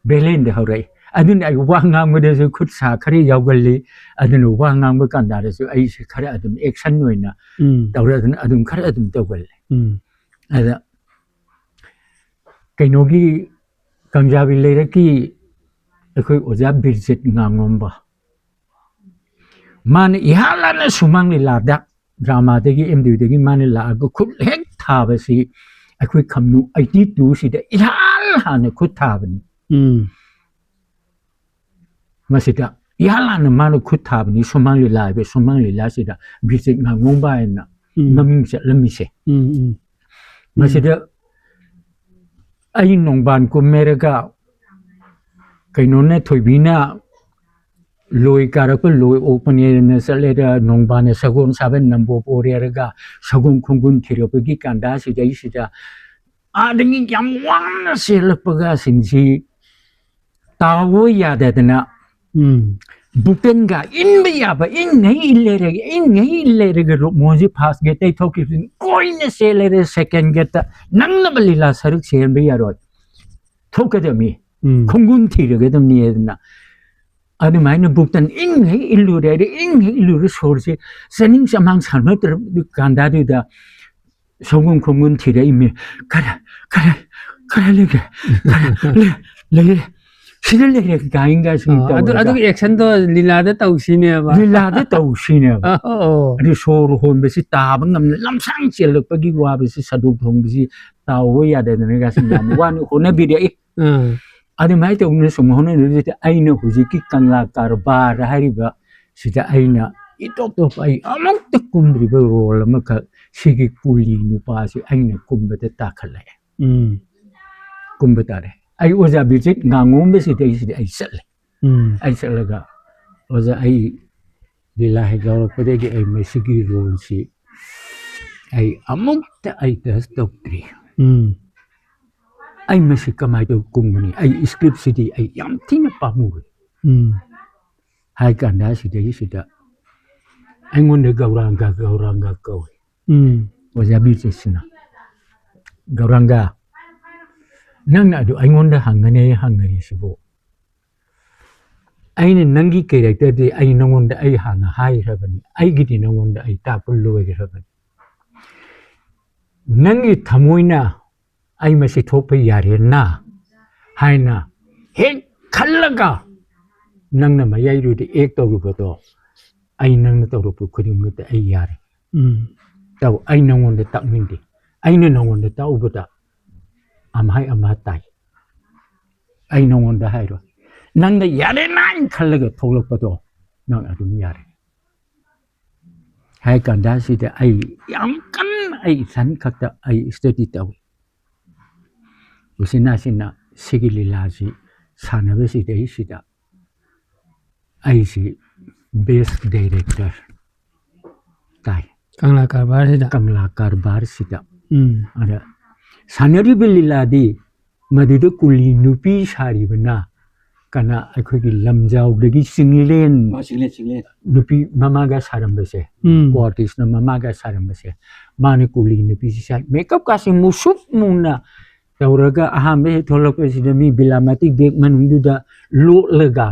ꯕꯦꯠꯂꯦꯟꯗ ꯍꯧꯔꯛꯑꯦ꯫ ꯑꯗꯨꯅ ꯑꯩ ꯋꯥ ꯉꯥꯡꯕꯗꯁꯨ ꯈꯨꯠ ꯁꯥ ꯈꯔ ꯌꯥꯎꯒꯜꯂꯤ꯫ ꯑꯗꯨꯅ ꯋꯥ ꯉꯥꯡꯕ ꯀꯥꯟꯗꯁꯨ ꯑꯩꯁꯦ ꯈꯔ ꯑꯗꯨꯝ ꯑꯦꯛꯁꯟ ꯑꯣꯏꯅ ꯎꯝ ꯇꯧꯔ ꯑꯗꯨꯅ ꯑꯗꯨꯝ ꯈꯔ ꯑꯗꯨꯝ ꯇꯧꯒꯜꯂꯦ꯫ ꯎꯝ ꯑꯗ ꯀꯩꯅꯣꯒꯤ ꯀꯥꯡꯖꯥꯕꯤ ꯂꯩꯔꯛꯀꯤ ꯑꯩꯈꯣꯏ ꯑꯣꯖꯥ ꯕꯤꯔꯖꯤꯠ ꯉꯥꯉꯣꯝꯕ, ꯃꯥꯅ ꯏꯍꯥꯟ ꯍꯥꯟꯅ ꯁꯨꯃꯥꯡ ꯂꯤꯂꯥꯗ, ꯗ꯭ꯔꯥꯃꯥꯗꯒꯤ, ꯑꯦꯝ ꯗꯤꯗꯒꯤ ꯃꯥꯅ ꯂꯥꯛꯑꯒ ꯈꯨꯠ ꯍꯦꯛ ꯊꯥꯕꯁꯤ ꯑꯩꯈꯣꯏ ꯈꯝꯅꯨ ꯑꯩꯠꯇꯤ ꯇꯨꯁꯤꯗ ꯏꯍꯥꯟ ꯍꯥꯟꯅ ꯈꯨꯠ ꯊꯥꯕꯅꯤ꯫ ꯎꯝ ꯃꯁꯤꯗ ꯏꯍꯥꯟ ꯍꯥꯟꯅ ꯃꯥꯅ ꯈꯨꯠ ꯊꯥꯕꯅꯤ ꯁꯨꯃꯥꯡ ꯂꯤꯂꯥ ꯍꯥꯏꯕ, ꯁꯨꯃꯥꯡ ꯂꯤꯂꯥꯁꯤꯗ ꯕꯤꯔꯖꯤꯠ ꯉꯥꯉꯣꯝꯕ ꯍꯥꯏꯅ ꯎꯝ ꯃꯃꯤꯡ ꯆꯠꯂꯝꯃꯤꯁꯦ꯫ ꯎꯝ ꯎꯝ ꯃꯁꯤꯗ ꯑꯩ ꯅꯣꯡꯕꯥꯟ ꯀꯨꯝꯃꯦꯔꯒ ꯀꯩꯅꯣꯅ, ꯊꯣꯏꯕꯤꯅ ꯂꯣꯏ ꯀꯥꯔꯛꯄ ꯂꯣꯏ ꯑꯣꯛꯄꯅꯦꯅ ꯆꯠꯂꯦꯗ, ꯅꯣꯡꯕꯥꯅ ꯁꯒꯣꯜ ꯁꯥꯕ ꯅꯝꯕꯣꯞ ꯑꯣꯏꯔꯦꯔꯒ ꯁꯒꯣꯜ ꯈꯣꯡꯒꯨꯟ ꯊꯤꯔꯛꯄꯒꯤ ꯀꯥꯟꯗꯥꯁꯤꯗꯩꯁꯤꯗ ꯑꯥꯗꯒꯤ ꯌꯥꯝ ꯋꯥꯅ ꯆꯦꯜꯂꯛꯄꯒ ꯁꯤꯡꯁꯤ ꯇꯥꯑꯣ ꯌꯥꯗꯗꯅ ꯎꯝ꯫ ꯕꯨꯛꯇꯟꯒ ꯏꯟꯕ ꯌꯥꯕ ꯏꯟꯉꯩ ꯏꯜ ꯂꯩꯔꯒ, ꯏꯟꯉꯩ ꯏꯜ ꯂꯩꯔꯒ ꯔꯨꯛꯃꯣꯟꯁꯤ ꯐꯥꯔꯁ ꯒꯦꯠꯇꯩ ꯊꯣꯛꯈꯤꯕꯁꯤꯅ ꯀꯣꯏꯅ ꯆꯦꯜꯂꯦꯔꯦ ꯁꯦꯀꯦꯟ ꯒꯦꯠꯇ꯫ ꯅꯪꯅꯕ ꯂꯤꯂꯥ ꯁꯔꯨꯛ ꯁꯦꯝꯕ ꯌꯥꯔꯣꯏ, ꯊꯣꯛꯀꯗꯕꯅꯤ, ꯎꯝ꯫ ꯈꯣꯡꯒꯨꯟ ꯊꯤꯔꯒꯗꯕꯅꯤ ꯑꯗꯨꯅ꯫ ꯑꯗꯨꯃꯥꯏꯅ ꯕꯨꯛꯇꯟ ꯏꯟꯉꯩ ꯏꯜꯂꯨꯔꯦ꯫ ꯑꯗꯩ ꯏꯟꯉꯩ ꯏꯜꯂꯨꯔꯦ, ꯁꯣꯔꯁꯦ ꯆꯥꯅꯤꯡ ꯆꯃꯥꯡ ꯁꯥꯟꯅꯗ꯭ꯔ ꯀꯥꯟꯗꯥꯗꯨꯗ ꯁꯒꯣꯜ ꯈꯣꯡꯒꯨꯟ ꯊꯤꯔꯛꯏꯃꯤ꯫ "ꯈꯔ, ꯈꯔ, ꯈꯔ ꯂꯩꯒꯦ, ꯈꯔ ꯂꯩ-, ꯂꯩꯔꯦ, ꯁꯤꯗ ꯂꯩꯔꯦ" ꯀꯥꯏꯅꯒ ꯁꯨꯝ ꯑꯣ, ꯑꯗꯨ, ꯇꯧꯔꯒ꯫ ꯑꯗꯨꯒꯤ actionꯗꯣ ꯂꯤꯂꯥꯗ ꯇꯧꯁꯤꯅꯦꯕ꯫ ꯂꯤꯂꯥꯗ ꯇꯧꯁꯤꯅꯦꯕ꯫ ꯑꯣ꯫ ꯑꯗꯨ ꯁꯣꯔ ꯍꯣꯟꯕꯁꯤ ꯇꯥꯕ ꯉꯝꯅ ꯂꯝꯁꯥꯡ ꯆꯦꯜꯂꯛꯄꯒꯤ ꯋꯥꯕꯁꯤ, ꯁꯥꯗꯣꯛ ꯊꯣꯡꯕꯁꯤ ꯇꯥꯎꯕ ꯌꯥꯗꯗꯅꯒ ꯁꯨꯝ ꯌꯥꯝ ꯋꯥꯅ ꯍꯣꯠꯅꯕꯤꯔꯛꯏ꯫ ꯎꯝ꯫ ꯑꯗꯨꯃꯥꯏꯅ ꯇꯧꯗꯅ ꯁꯨꯝ ꯍꯣꯠꯅꯔꯤꯁꯤꯗ ꯑꯩꯅ ꯍꯧꯖꯤꯛꯀꯤ ꯀꯪꯂꯥ ꯀꯔꯕꯥꯔ ꯍꯥꯏꯔꯤꯕ ꯁꯤꯗ ꯑꯩꯅ ꯏꯇꯣꯞ ꯇꯣꯞꯄ ꯑꯩ ꯑꯃꯨꯛꯇ ꯀꯨꯝꯗ꯭ꯔꯤꯕ role ꯑꯃꯈꯛ ꯁꯤꯒꯤ ꯀꯨꯂꯤ ꯅꯨꯄꯥꯁꯤ ꯑꯩꯅ ꯀꯨꯝꯕꯗ ꯇꯥꯈꯠꯂꯛꯑꯦ꯫ ꯎꯝ꯫ ꯀꯨꯝꯕ ꯇꯥꯔꯦ꯫ ꯑꯩ ꯑꯣꯖꯥ ꯕꯤꯔꯖꯤꯠ ꯉꯥꯉꯣꯝꯕꯁꯤꯗꯩꯁꯤꯗ ꯑꯩ ꯆꯠꯂꯦ꯫ ꯎꯝ꯫ ꯑꯩ ꯆꯠꯂꯒ, "ꯑꯣꯖꯥ, ꯑꯩ ꯂꯤꯂꯥ ꯍꯦꯛ ꯌꯥꯎꯔꯛꯄꯗꯒꯤ ꯑꯩ ꯃꯁꯤꯒꯤ roleꯁꯤ ꯑꯩ ꯑꯃꯨꯛꯇ ꯑꯩ touch ꯇꯧꯗ꯭ꯔꯤ꯫ ꯎꯝ꯫ ꯑꯩ ꯃꯁꯤ ꯀꯃꯥꯏꯅ ꯇꯧ ꯀꯨꯝꯒꯅꯤ? ꯑꯩ scriptꯁꯤꯗꯤ ꯑꯩ ꯌꯥꯝ ꯊꯤꯅ ꯄꯥꯝꯃꯨꯔꯦ" ꯎꯝ꯫ ꯍꯥꯏ ꯀꯥꯟꯗ ꯁꯤꯗꯩꯁꯤꯗ ꯑꯩꯉꯣꯟꯗ ꯒꯧꯔꯥꯡꯒ, ꯒꯧꯔꯥꯡꯒ ꯀꯧꯏ꯫ ꯎꯝ꯫ ꯑꯣꯖꯥ ꯕꯤꯔꯖꯤꯠꯁꯤꯅ, "ꯒꯧꯔꯥꯡꯒ, ꯅꯪꯅ ꯑꯗꯨ ꯑꯩꯉꯣꯟꯗ ꯍꯪꯒꯅꯤ ꯍꯪꯒꯅꯤ ꯁꯤꯕꯨ? ꯑꯩꯅ ꯅꯪꯒꯤ characterꯗꯤ ꯑꯩ ꯅꯉꯣꯟꯗ ꯑꯩ ꯍꯥꯟꯅ ꯍꯥꯏꯈ꯭ꯔꯕꯅꯤ, ꯑꯩꯒꯤꯗꯤ ꯅꯉꯣꯟꯗ ꯑꯩ ꯇꯥꯛꯄ ꯂꯣꯏꯈ꯭ꯔꯕꯅꯤ꯫ ꯅꯪꯒꯤ ꯊꯃꯣꯏꯅ ꯑꯩ ꯃꯁꯤ ꯊꯣꯛꯄ ꯌꯥꯔꯦꯅ ꯍꯥꯏꯅ ꯍꯦꯛ ꯈꯜꯂꯒ ꯅꯪꯅ ꯃꯌꯥꯏꯗꯨꯗ act ꯇꯧꯔꯨꯕꯗꯣ, ꯑꯩ ꯅꯪꯅ ꯇꯧꯔꯛꯄ ꯈꯨꯗꯤꯡꯃꯛꯇ ꯑꯩ ꯌꯥꯔꯦ꯫ ꯎꯝ꯫ ꯇꯧ, ꯑꯩ ꯅꯉꯣꯟꯗ ꯇꯥꯛꯅꯤꯡꯗꯦ꯫ ꯑꯩꯅ ꯅꯉꯣꯟꯗ ꯇꯥꯛꯎꯕꯗ ꯑꯃꯍꯥꯏ ꯑꯃ ꯇꯥꯏ꯫ ꯑꯩ ꯅꯉꯣꯟꯗ ꯍꯥꯏꯔꯣꯏ꯫ ꯅꯪꯅ ꯌꯥꯔꯦꯅ ꯍꯥꯏꯅ ꯈꯜꯂꯒ ꯊꯣꯛꯂꯛꯄꯗꯣ ꯅꯪ ꯑꯗꯨꯝ ꯌꯥꯔꯦ" ꯍꯥꯏ ꯀꯥꯟꯗ ꯁꯤꯗ ꯑꯩ ꯌꯥꯝ ꯀꯟꯅ ꯑꯩ ꯏꯊꯟ ꯈꯛꯇ ꯑꯩ study ꯇꯧꯏ꯫ ꯎꯆꯤꯟ ꯅꯥꯆꯤꯟꯅ ꯁꯤꯒꯤ ꯂꯤꯂꯥꯁꯤ ꯁꯥꯟꯅꯕꯁꯤꯗꯩꯁꯤꯗ ꯑꯩꯁꯤ ꯕꯦꯁ ꯗꯥꯏꯔꯦꯛꯇꯔ ꯇꯥꯏ ꯀꯪꯂꯥ ꯀꯔꯕꯥꯔꯁꯤꯗ ꯀꯪꯂꯥ ꯀꯔꯕꯥꯔꯁꯤꯗ꯫ ꯎꯝ ꯑꯗ ꯁꯥꯟꯅꯔꯤꯕ ꯂꯤꯂꯥꯗꯤ ꯃꯗꯨꯗ ꯀꯨꯂꯤ ꯅꯨꯄꯤ ꯁꯥꯔꯤꯕꯅ ꯀꯅꯥ, ꯑꯩꯈꯣꯏꯒꯤ ꯂꯝꯖꯥꯎꯗꯒꯤ ꯆꯤꯡꯂꯦꯟ ꯃꯥ ꯆꯤꯡꯂꯦꯟ ꯆꯤꯡꯂꯦꯟ ꯅꯨꯄꯤ ꯃꯃꯥꯒ ꯁꯥꯔꯝꯕꯁꯦ, ꯎꯝ ꯀꯣ ꯑꯥꯔꯇꯤꯁꯅ ꯃꯃꯥꯒ ꯁꯥꯔꯝꯕꯁꯦ, ꯃꯥꯅ ꯀꯨꯂꯤ ꯅꯨꯄꯤꯁꯤ ꯁꯥꯏ꯫ ꯃꯦꯀꯞꯀꯥꯁꯦ ꯃꯨꯁꯨꯛ ꯃꯨꯅ ꯇꯧꯔꯒ ꯑꯍꯥꯟꯕ ꯍꯦꯛ ꯊꯣꯛꯂꯛꯄꯁꯤꯗ ꯃꯤ ꯕꯤꯂꯥꯃꯇꯤ ꯕꯦꯒ ꯃꯅꯨꯡꯗꯨꯗ ꯂꯣꯠꯂꯒ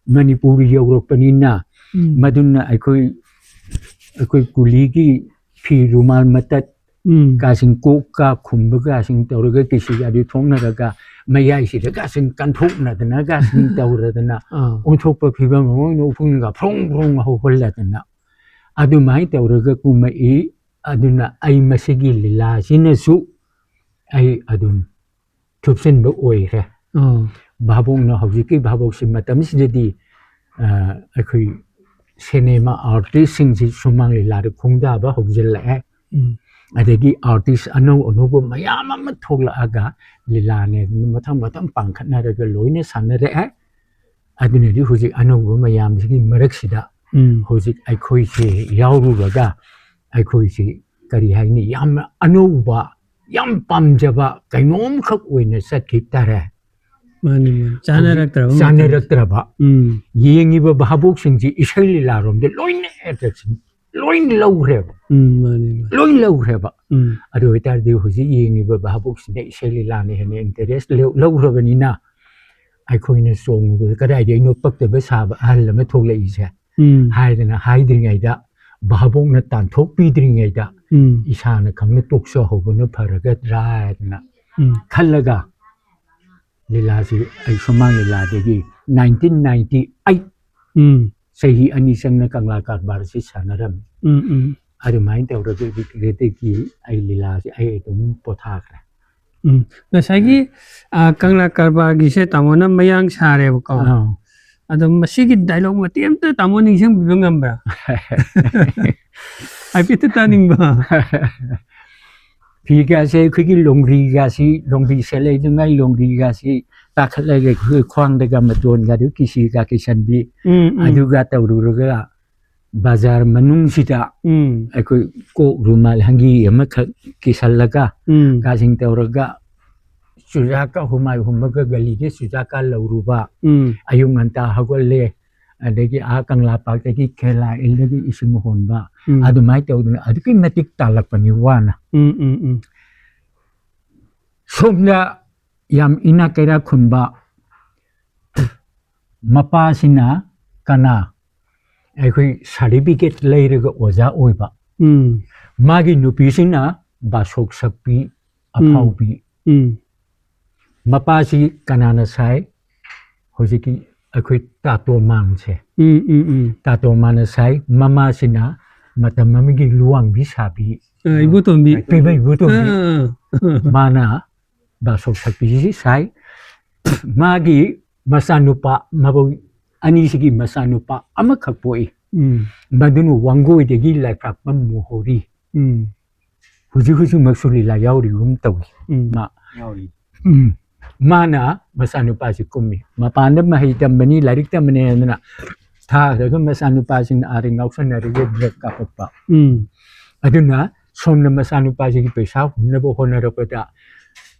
ꯃꯅꯤꯄꯨꯔ ꯌꯧꯔꯛꯄꯅꯤꯅ ꯎꯝ ꯃꯗꯨꯅ ꯑꯩꯈꯣꯏ ꯑꯩꯈꯣꯏ ꯀꯨꯂꯤꯒꯤ ꯐꯤ ꯔꯨꯃꯥꯜ ꯃꯇꯠ ꯎꯝ ꯀꯥꯁꯤꯡ ꯀꯣꯛꯀ ꯈꯨꯝꯕꯒꯁꯤꯡ ꯇꯧꯔꯒ ꯀꯤꯁꯤꯒꯥꯗꯤ ꯊꯣꯛꯅꯔꯒ ꯃꯌꯥꯏꯁꯤꯗ ꯀꯥꯁꯤꯡ ꯀꯟꯊꯣꯛꯅꯗꯅ ꯀꯥꯁꯤꯡ ꯇꯧꯔꯗꯅ ꯑꯥ ꯑꯣꯟꯊꯣꯛꯄ ꯐꯤꯕꯝ ꯑꯃ ꯑꯣꯏꯅ ꯎꯐꯨꯟꯒ ꯐ꯭ꯔꯣꯡ ꯐ꯭ꯔꯣꯡ ꯍꯧꯍꯜꯂꯗꯅ ꯑꯗꯨꯃꯥꯏꯅ ꯇꯧꯔꯒ ꯀꯨꯝꯃꯛꯏ꯫ ꯑꯗꯨꯅ ꯑꯩ ꯃꯁꯤꯒꯤ ꯂꯤꯂꯥꯁꯤꯅꯁꯨ ꯑꯩ ꯑꯗꯨꯝ ꯊꯨꯞꯆꯤꯟꯕ ꯑꯣꯏꯈ꯭ꯔꯦ꯫ ꯑꯥ ꯚꯥꯕꯣꯛꯅ ꯍꯧꯖꯤꯛꯀꯤ ꯚꯥꯕꯣꯛꯁꯤ ꯃꯇꯝꯁꯤꯗꯗꯤ ꯑ, ꯑꯩꯈꯣꯏ ꯁꯤꯅꯦꯃꯥ ꯑꯥꯔꯇꯤꯁꯁꯤꯡꯁꯤ ꯁꯨꯃꯥꯡ ꯂꯤꯂꯥꯗ ꯈꯣꯡꯗꯥꯕ ꯍꯧꯖꯤꯜꯂꯛꯑꯦ꯫ ꯎꯝ ꯑꯗꯒꯤ ꯑꯥꯔꯇꯤꯁ ꯑꯅꯧ ꯑꯅꯧꯕ ꯃꯌꯥꯝ ꯑꯃ ꯊꯣꯛꯂꯛꯑꯒ ꯂꯤꯂꯥꯅꯦ ꯃꯊꯪ ꯃꯊꯪ ꯄꯥꯡꯈꯠꯅꯔꯒ ꯂꯣꯏꯅ ꯁꯥꯟꯅꯔꯛꯑꯦ꯫ ꯑꯗꯨꯅꯗꯤ ꯍꯧꯖꯤꯛ ꯑꯅꯧꯕ ꯃꯌꯥꯝꯁꯤꯒꯤ ꯃꯔꯛꯁꯤꯗ ꯎꯝ ꯍꯧꯖꯤꯛ ꯑꯩꯈꯣꯏꯁꯦ ꯌꯥꯎꯔꯨꯔꯒ ꯑꯩꯈꯣꯏꯁꯤ ꯀꯔꯤ ꯍꯥꯏꯅꯤ, ꯌꯥꯝꯅ ꯑꯅꯧꯕ, ꯌꯥꯝ ꯄꯥꯝꯖꯕ ꯀꯩꯅꯣꯝꯈꯛ ꯑꯣꯏꯅ ꯆꯠꯈꯤ ꯇꯥꯔꯦ꯫ ꯃꯥꯅꯤ ꯃꯥꯅꯤ ꯆꯥꯅꯔꯛꯇ꯭ꯔꯕ ꯃꯇꯝ꯫ ꯆꯥꯅꯔꯛꯇ꯭ꯔꯕ꯫ ꯎꯝ ꯌꯦꯡꯉꯤꯕ ꯚꯥꯕꯣꯛꯁꯤꯡꯁꯤ ꯏꯁꯩ ꯂꯤꯂꯥꯔꯣꯝꯗ ꯂꯣꯏꯅ ꯑꯦꯇ꯭ꯔꯦꯛꯁꯟ ꯂꯣꯏ ꯂꯧꯈ꯭ꯔꯦꯕ꯫ ꯎꯝ ꯃꯥꯅꯤ ꯃꯥꯅꯤ ꯂꯣꯏ ꯂꯧꯈ꯭ꯔꯦꯕ꯫ ꯎꯝ ꯑꯗꯨ ꯑꯣꯏꯇꯥꯔꯗꯤ ꯍꯧꯖꯤꯛ ꯌꯦꯡꯉꯤꯕ ꯚꯥꯕꯣꯛꯁꯤꯡꯗ ꯏꯁꯩ ꯂꯤꯂꯥꯅ ꯍꯦꯟꯅ ꯏꯟꯇꯔꯦꯁ ꯂꯧꯈ꯭ꯔꯕꯅꯤꯅ ꯑꯩꯈꯣꯏꯅ ꯆꯣꯡꯕꯗ ꯀꯗꯥꯏꯗꯒꯤꯅꯣ ꯄꯛꯇꯕ ꯁꯥꯕ ꯑꯍꯜ ꯑꯃ ꯊꯣꯛꯂꯛꯏꯁꯦ ꯎꯝ ꯍꯥꯏꯗꯅ ꯍꯥꯏꯗ꯭ꯔꯤꯉꯩꯗ, ꯚꯥꯕꯣꯛꯅ ꯇꯥꯟꯊꯣꯛꯄꯤꯗ꯭ꯔꯤꯉꯩꯗ ꯎꯝ ꯏꯁꯥꯅ ꯈꯪꯅ ꯇꯣꯛꯆꯍꯧꯕꯅ ꯐꯔꯒꯗ꯭ꯔꯥ ꯍꯥꯏꯗꯅ ꯎꯝ ꯈꯜꯂꯒ ꯂꯤꯂꯥꯁꯤ ꯑꯩ ꯁꯨꯃꯥꯡ ꯂꯤꯂꯥꯗꯒꯤ nineteen ninety eight ꯎꯝ ꯆꯍꯤ ꯑꯅꯤ ꯆꯪꯅ ꯀꯪꯂꯥ ꯀꯔꯕꯥꯔꯁꯤ ꯁꯥꯟꯅꯔꯝꯃꯤ꯫ ꯎꯝ ꯎꯝ ꯑꯗꯨꯃꯥꯏꯅ ꯇꯧꯔꯒ ꯑꯗꯨꯗꯒꯤ ꯑꯩ ꯂꯤꯂꯥꯁꯤ ꯑꯩ ꯑꯗꯨꯝ ꯄꯣꯊꯥꯈ꯭ꯔꯦ꯫ ꯎꯝ ꯉꯁꯥꯏꯒꯤ ꯑ, ꯀꯪꯂꯥ ꯀꯔꯕꯥꯔꯒꯤꯁꯦ ꯇꯥꯃꯣꯅ ꯃꯌꯥꯡ ꯁꯥꯔꯦꯕꯀꯣ꯫ ꯑꯥ꯫ ꯑꯗꯣ ꯃꯁꯤꯒꯤ ꯗꯥꯏꯂꯣꯛ ꯃꯇꯦꯛ ꯑꯝꯇ ꯇꯥꯃꯣ ꯅꯤꯡꯁꯤꯡꯕꯤꯕ ꯉꯝꯕ꯭ꯔꯥ? ꯍꯥꯏꯐꯦꯠꯇ ꯇꯥꯅꯤꯡꯕ꯫ ꯐꯤꯒꯥꯁꯦ ꯑꯩꯈꯣꯏꯒꯤ ꯂꯣꯡꯒ꯭ꯔꯤꯒꯥꯁꯤ, ꯂꯣꯡꯒ꯭ꯔꯤ ꯁꯦꯠꯂꯛꯏꯗꯨꯉꯥꯏ ꯂꯣꯡꯒ꯭ꯔꯤꯒꯥꯁꯤ ꯇꯥꯈꯠꯂꯒ ꯑꯩꯈꯣꯏ ꯈ꯭ꯋꯥꯡꯗꯒ ꯃꯇꯣꯟꯒ ꯑꯗꯨ ꯀꯤꯁꯤꯒ ꯀꯤꯁꯟꯕꯤ, ꯎꯝ, ꯎꯝ, ꯑꯗꯨꯒ ꯇꯧꯔꯨꯔꯒ ꯕꯖꯥꯔ ꯃꯅꯨꯡꯁꯤꯗ ꯎꯝ, ꯑꯩꯈꯣꯏ ꯀꯣꯛ ꯔꯨꯃꯥꯜ ꯍꯪꯒꯤ ꯑꯃꯈꯛ ꯀꯤꯁꯜꯂꯒ ꯎꯝ, ꯀꯥꯁꯤꯡ ꯇꯧꯔꯒ ꯆꯨꯖꯥꯛꯀ ꯍꯨꯃꯥꯏ ꯍꯨꯝꯃꯒ ꯒꯂꯤꯗ ꯆꯨꯖꯥꯛꯀ ꯂꯧꯔꯨꯕ, ꯎꯝ, ꯑꯌꯨꯛ ꯉꯟꯇꯥ ꯍꯧꯒꯠꯂꯦ, ꯑꯗꯒꯤ ꯑꯥ ꯀꯪꯂꯥꯄꯥꯛꯇꯒꯤ ꯈꯦꯂꯥ ꯏꯜꯗꯒꯤ ꯏꯁꯤꯡ ꯍꯣꯟꯕ, ꯎꯝ, ꯑꯗꯨꯃꯥꯏꯅ ꯇꯧꯗꯅ ꯑꯗꯨꯛꯀꯤ ꯃꯇꯤꯛ ꯇꯥꯜꯂꯛꯄꯅꯤ ꯋꯥꯅ꯫ ꯎꯝ, ꯎꯝ, ꯎꯝ, ꯁꯣꯝꯗ ꯌꯥꯝ ꯏꯅꯥꯛ ꯀꯩꯔꯥꯛ ꯈꯨꯟꯕ ꯃꯄꯥꯁꯤꯅ ꯀꯅꯥ? ꯑꯩꯈꯣꯏ ꯁꯥꯔꯇꯤꯐꯤꯀꯦꯠ ꯂꯩꯔꯒ ꯑꯣꯖꯥ ꯑꯣꯏꯕ, ꯎꯝ, ꯃꯥꯒꯤ ꯅꯨꯄꯤꯁꯤꯅ ꯕꯥꯁꯣꯛ ꯁꯛꯄꯤ ꯑꯐꯥꯎꯕꯤ꯫ ꯎꯝ, ꯃꯄꯥꯁꯤ ꯀꯅꯥꯅ ꯁꯥꯏ? ꯍꯧꯖꯤꯛꯀꯤ ꯑꯩꯈꯣꯏ ꯇꯥꯇꯣ ꯃꯥꯟꯁꯦ꯫ ꯎꯝ, ꯎꯝ, ꯎꯝ, ꯇꯥꯇꯣ ꯃꯥꯟꯅ ꯁꯥꯏ꯫ ꯃꯃꯥꯁꯤꯅ ꯃꯇꯝ ꯑꯃꯒꯤ ꯂꯨꯋꯥꯡꯕꯤ ꯁꯥꯕꯤ, ꯑ, ꯏꯕꯣꯇꯣꯝꯕꯤ꯫ ꯄꯤꯕ ꯏꯕꯣꯇꯣꯝꯕꯤ꯫ ꯑꯥ, ꯑꯥ, ꯑꯥ, ꯃꯥꯅ ꯕꯥꯁꯣꯛ ꯁꯛꯄꯤꯁꯤ ꯁꯥꯏ꯫ ꯃꯥꯒꯤ ꯃꯆꯥꯅꯨꯄꯥ, ꯃꯕꯧ ꯑꯅꯤꯁꯤꯒꯤ ꯃꯆꯥꯅꯨꯄꯥ ꯑꯃꯈꯛ ꯄꯣꯛꯏ꯫ ꯎꯝ, ꯃꯗꯨꯅ ꯋꯥꯡꯒꯣꯏꯗꯒꯤ ꯂꯥꯏꯄꯥꯛꯄꯝ ꯃꯣꯍꯣꯔꯤ꯫ ꯎꯝ, ꯍꯧꯖꯤꯛ ꯍꯧꯖꯤꯛꯃꯛꯁꯨ ꯂꯤꯂꯥ ꯌꯥꯎꯔꯤꯒꯨꯝ ꯇꯧꯏ꯫ ꯎꯝ, ꯃꯥ ꯌꯥꯎꯔꯤ꯫ ꯎꯝ꯫ ꯃꯥꯅ ꯃꯆꯥꯅꯨꯄꯥꯁꯤ ꯀꯨꯝꯃꯤ꯫ ꯃꯄꯥꯟꯗ ꯃꯍꯩ ꯇꯝꯕꯅꯤ, ꯂꯥꯏꯔꯤꯛ ꯇꯝꯕꯅꯤ ꯍꯥꯏꯗꯅ ꯊꯥꯈ꯭ꯔꯒ ꯃꯆꯥꯅꯨꯄꯥꯁꯤꯡ ꯑꯥꯗ ꯉꯥꯎꯁꯟꯅꯔꯒ ꯗ꯭ꯔꯒ ꯀꯥꯞꯄꯛꯄ꯫ ꯎꯝ, ꯑꯗꯨꯅ ꯁꯣꯝꯅ ꯃꯆꯥꯅꯨꯄꯥꯁꯤꯒꯤ ꯄꯩꯁꯥ ꯍꯨꯟꯅꯕ ꯍꯣꯠꯅꯔꯛꯄꯗ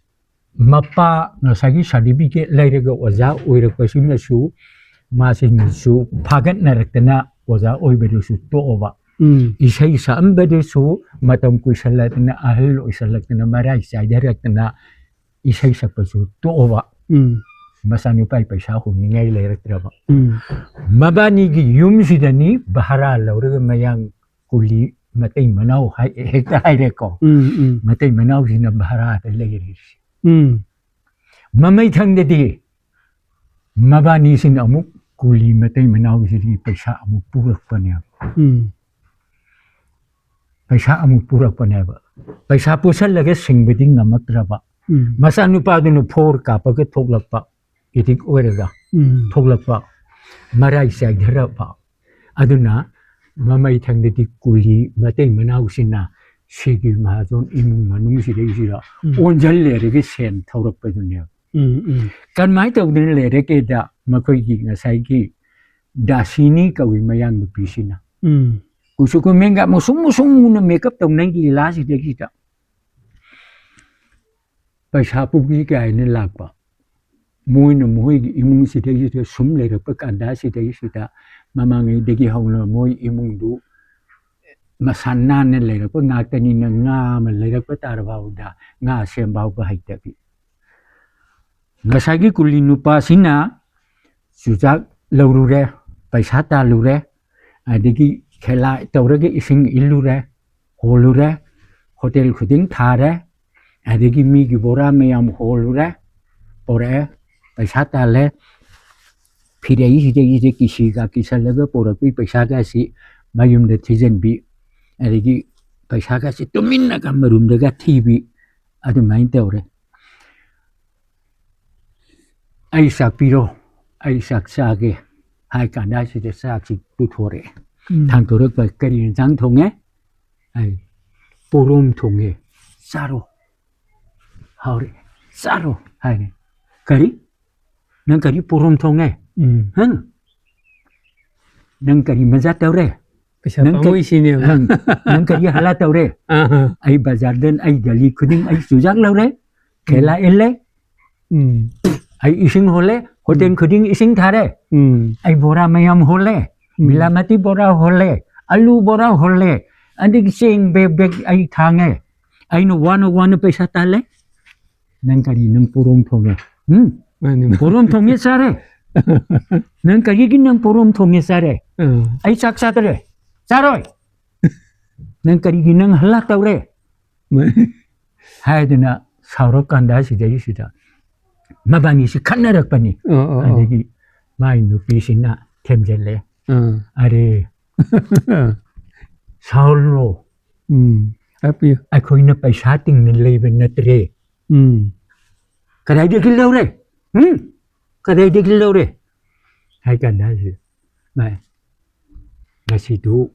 ꯃꯄꯥ ꯉꯁꯥꯏꯒꯤ ꯁꯥꯔꯇꯤꯐꯤꯀꯦꯠ ꯂꯩꯔꯒ ꯑꯣꯖꯥ ꯑꯣꯏꯔꯛꯄꯁꯤꯅꯁꯨ ꯃꯥꯁꯤꯡꯁꯨ ꯐꯥꯒꯠꯅꯔꯛꯇꯅ ꯑꯣꯖꯥ ꯑꯣꯏꯕꯗꯨꯁꯨ ꯇꯣꯛꯑꯕ꯫ ꯎꯝ, ꯏꯁꯩ ꯁꯛꯑꯝꯕꯗꯨꯁꯨ ꯃꯇꯝ ꯀꯨꯏꯁꯜꯂꯛꯇꯅ, ꯑꯍꯜ ꯑꯣꯏꯁꯜꯂꯛꯇꯅ, ꯃꯔꯥꯏ ꯆꯥꯏꯊꯔꯛꯇꯅ ꯏꯁꯩ ꯁꯛꯄꯁꯨ ꯇꯣꯛꯑꯕ꯫ ꯎꯝ, ꯃꯆꯥꯅꯨꯄꯥꯒꯤ ꯄꯩꯁꯥ ꯍꯨꯟꯅꯤꯡꯉꯥꯏ ꯂꯩꯔꯛꯇ꯭ꯔꯕ꯫ ꯎꯝ, ꯃꯕꯥꯅꯤꯒꯤ ꯌꯨꯝꯁꯤꯗꯅꯤ ꯚꯔꯥ ꯂꯧꯔꯒ ꯃꯌꯥꯡ ꯀꯨꯂꯤ ꯃꯇꯩ ꯃꯅꯥꯎ ꯍꯥꯏ-, ꯍꯦꯛꯇ ꯍꯥꯏꯔꯦꯀꯣ꯫ ꯎꯝ, ꯎꯝ, ꯃꯇꯩ ꯃꯅꯥꯎꯁꯤꯅ ꯚꯔꯥꯗ ꯂꯩꯔꯤꯁꯤ꯫ ꯎꯝ, ꯃꯃꯩꯊꯪꯗꯗꯤ ꯃꯕꯥꯅꯤꯁꯤꯅ ꯑꯃꯨꯛ ꯀꯨꯂꯤ ꯃꯇꯩ ꯃꯅꯥꯎꯁꯤꯗꯒꯤ ꯄꯩꯁꯥ ꯑꯃꯨꯛ ꯄꯨꯔꯛꯄꯅꯦꯕ꯫ ꯎꯝ, ꯄꯩꯁꯥ ꯑꯃꯨꯛ ꯄꯨꯔꯛꯄꯅꯦꯕ꯫ ꯄꯩꯁꯥ ꯄꯨꯁꯜꯂꯒ ꯁꯤꯡꯕꯗꯤ ꯉꯝꯃꯛꯇ꯭ꯔꯕ꯫ ꯎꯝ, ꯃꯆꯥꯅꯨꯄꯥꯗꯨꯅ ꯐꯣꯔ ꯀꯥꯞꯄꯒ ꯊꯣꯛꯂꯛꯄ, ꯑꯦꯗꯤꯛ ꯑꯣꯏꯔꯒ ꯎꯝ, ꯊꯣꯛꯂꯛꯄ, ꯃꯔꯥꯏ ꯆꯥꯏꯊꯔꯛꯄ꯫ ꯑꯗꯨꯅ ꯃꯃꯩꯊꯪꯗꯗꯤ ꯀꯨꯂꯤ ꯃꯇꯩ ꯃꯅꯥꯎꯁꯤꯅ ꯁꯤꯒꯤ ꯃꯍꯥꯖꯣꯟ ꯏꯃꯨꯡ ꯃꯅꯨꯡꯁꯤꯗꯩꯁꯤꯗ ꯎꯝ, ꯑꯣꯟꯁꯤꯜꯂꯦꯔꯒ ꯁꯦꯟ ꯊꯧꯔꯛꯄꯗꯨꯅꯦꯕ꯫ ꯎꯝ, ꯎꯝ, ꯀꯔꯝꯍꯥꯏꯅ ꯇꯧꯗꯅ ꯂꯩꯔꯛꯀꯦꯗ, ꯃꯈꯣꯏꯒꯤ ꯉꯁꯥꯏꯒꯤ ꯗꯥꯁꯤꯅꯤ ꯀꯧꯏ ꯃꯌꯥꯡ ꯅꯨꯄꯤꯁꯤꯅ ꯎꯝ, ꯀꯨꯆꯨ ꯀꯨꯃꯦꯟꯒ ꯃꯨꯁꯨꯡ ꯃꯨꯁꯨꯡ ꯃꯨꯅ ꯃꯦꯀꯞ ꯇꯧꯅꯩ ꯂꯤꯂꯥꯁꯤꯗꯩꯁꯤꯗ ꯄꯩꯁꯥ ꯄꯨꯒꯦ ꯀꯥꯏꯅ ꯂꯥꯛꯄ꯫ ꯃꯣꯏꯅ ꯃꯣꯏꯒꯤ ꯏꯃꯨꯡꯁꯤꯗꯩꯁꯤꯗ ꯁꯨꯝ ꯂꯩꯔꯛꯄ ꯀꯥꯟꯗ ꯁꯤꯗꯩꯁꯤꯗ ꯃꯃꯥꯡꯉꯩꯗꯒꯤ ꯍꯧꯅ ꯃꯣꯏ ꯏꯃꯨꯡꯗꯨ ꯃꯁꯥ ꯅꯥꯟꯅ ꯂꯩꯔꯛꯄ ꯉꯥꯛꯇꯅꯤꯅ ꯉꯥ ꯑꯃ ꯂꯩꯔꯛꯄ ꯇꯥꯔꯐꯥꯎꯗ ꯉꯥ ꯁꯦꯝ ꯐꯥꯎꯕ ꯍꯩꯇꯕꯤ꯫ ꯉꯁꯥꯏꯒꯤ ꯀꯨꯂꯤ ꯅꯨꯄꯥꯁꯤꯅ ꯆꯨꯖꯥꯛ ꯂꯧꯔꯨꯔꯦ, ꯄꯩꯁꯥ ꯇꯥꯜꯂꯨꯔꯦ, ꯑꯗꯒꯤ ꯈꯦꯂꯥ ꯇꯧꯔꯒ ꯏꯁꯤꯡ ꯏꯜꯂꯨꯔꯦ, ꯍꯣꯜꯂꯨꯔꯦ, ꯍꯣꯇꯦꯜ ꯈꯨꯗꯤꯡ ꯊꯥꯔꯦ, ꯑꯗꯒꯤ ꯃꯤꯒꯤ ꯕꯣꯔꯥ ꯃꯌꯥꯝ ꯍꯣꯜꯂꯨꯔꯦ, ꯄꯣꯔꯛꯑꯦ, ꯄꯩꯁꯥ ꯇꯥꯜꯂꯦ, ꯐꯤꯔꯩꯁꯤꯗꯒꯤꯁꯦ ꯀꯤꯁꯤꯒ ꯀꯤꯁꯜꯂꯒ ꯄꯣꯔꯛꯄꯤ ꯄꯩꯁꯥꯒꯁꯤ ꯃꯌꯨꯝꯗ ꯊꯤꯖꯤꯟꯕꯤ, ꯑꯗꯒꯤ ꯄꯩꯁꯥꯒꯁꯤ ꯇꯨꯃꯤꯟꯅꯒ ꯃꯔꯨꯝꯗꯒ ꯊꯤꯕꯤ, ꯑꯗꯨꯃꯥꯏꯅ ꯇꯧꯔꯦ꯫ "ꯑꯩ ꯆꯥꯛ ꯄꯤꯔꯣ, ꯑꯩ ꯆꯥꯛ ꯆꯥꯒꯦ" ꯍꯥꯏ ꯀꯥꯟꯗ ꯁꯤꯗ ꯆꯥꯛꯁꯤ ꯄꯨꯊꯣꯔꯛꯑꯦ꯫ ꯎꯝ, ꯊꯥꯡꯗꯣꯔꯛꯄ, "ꯀꯔꯤ ꯌꯦꯟꯁꯥꯡ ꯊꯣꯡꯉꯦ?" ꯍꯥꯏ꯫ "ꯄꯣꯔꯣꯝ ꯊꯣꯡꯉꯦ, ꯆꯥꯔꯣ, ꯍꯥꯎꯔꯦ, ꯆꯥꯔꯣ" ꯍꯥꯏꯔꯦ꯫ "ꯀꯔꯤ? ꯅꯪ ꯀꯔꯤ ꯄꯣꯔꯣꯝ ꯊꯣꯡꯉꯦ? ꯎꯝ, ꯍꯪ? ꯅꯪ ꯀꯔꯤ ꯃꯖꯥ ꯇꯧꯔꯦ? ꯄꯩꯁꯥ ꯅꯪ ꯀ- ꯄꯥꯝꯃꯨꯏ ꯁꯤꯅꯦꯕ꯫ ꯍꯪ, ꯅꯪ ꯀꯔꯤ ꯍꯂꯥ ꯇꯧꯔꯦ? ꯑꯥ, ꯑꯥ, ꯑꯩ ꯕꯖꯥꯔꯗ ꯑꯩ ꯒꯂꯤ ꯈꯨꯗꯤꯡ ꯑꯩ ꯆꯨꯖꯥꯛ ꯂꯧꯔꯦ, ꯈꯦꯂꯥ ꯏꯜꯂꯦ, ꯎꯝ, ꯑꯩ ꯏꯁꯤꯡ ꯍꯣꯜꯂꯦ, ꯍꯣꯇꯦꯜ ꯈꯨꯗꯤꯡ ꯏꯁꯤꯡ ꯊꯥꯔꯦ, ꯎꯝ, ꯑꯩ ꯕꯣꯔꯥ ꯃꯌꯥꯝ ꯍꯣꯜꯂꯦ, ꯎꯝ, ꯕꯤꯂꯥꯃꯇꯤ ꯕꯣꯔꯥ ꯍꯣꯜꯂꯦ, ꯑꯂꯨ ꯕꯣꯔꯥ ꯍꯣꯜꯂꯦ, ꯑꯗꯒꯤ ꯆꯦꯡ ꯕꯦꯛ ꯕꯦꯛ ꯑꯩ ꯊꯥꯡꯉꯦ, ꯑꯩꯅ ꯋꯥꯅ ꯋꯥꯅ ꯄꯩꯁꯥ ꯇꯥꯜꯂꯦ꯫ ꯅꯪ ꯀꯔꯤ, ꯅꯪ ꯄꯣꯔꯣꯝ ꯊꯣꯡꯉꯦ? ꯎꯝ? ꯃꯥꯅꯤ, ꯃꯥꯅꯤ꯫ ꯄꯣꯔꯣꯝ ꯊꯣꯡꯉꯦ ꯆꯥꯔꯦ꯫ ꯅꯪ ꯀꯔꯤꯒꯤ ꯅꯪ ꯄꯣꯔꯣꯝ ꯊꯣꯡꯉꯦ ꯆꯥꯔꯦ? ꯑꯥ, ꯑꯩ ꯆꯥꯛ ꯆꯥꯗꯔꯦ, ꯆꯥꯔꯣꯏ꯫ ꯅꯪ ꯀꯔꯤꯒꯤ ꯅꯪ ꯍꯜꯂꯥ ꯇꯧꯔꯦ?" ꯃꯥꯅꯤ꯫ ꯍꯥꯏꯗꯅ ꯁꯥꯎꯔꯀꯥꯟꯗ ꯁꯤꯗꯩꯁꯤꯗ ꯃꯕꯥꯅꯤꯁꯤ ꯈꯠꯅꯔꯛꯄꯅꯤ꯫ ꯑꯥ, ꯑꯥ, ꯑꯥ, ꯑꯗꯒꯤ ꯃꯥꯏ ꯅꯨꯄꯤꯁꯤꯅ ꯊꯦꯝꯖꯤꯜꯂꯦ, ꯑꯥ, "ꯑꯔꯦ, ꯁꯥꯎꯔꯨꯅꯣ, ꯎꯝ, ꯍꯥꯞꯄꯤꯌꯨ꯫ ꯑꯩꯈꯣꯏꯅ ꯄꯩꯁꯥ ꯇꯤꯡꯅ ꯂꯩꯕ ꯅꯠꯇ꯭ꯔꯦ, ꯎꯝ, ꯀꯗꯥꯏꯗꯒꯤ ꯂꯧꯔꯦ? ꯎꯝ? ꯀꯗꯥꯏꯗꯒꯤ ꯂꯧꯔꯦ?" ꯍꯥꯏ ꯀꯥꯟꯗ ꯍꯥꯏꯁꯦ, "ꯃꯥꯏ, ꯉꯁꯤꯗꯨ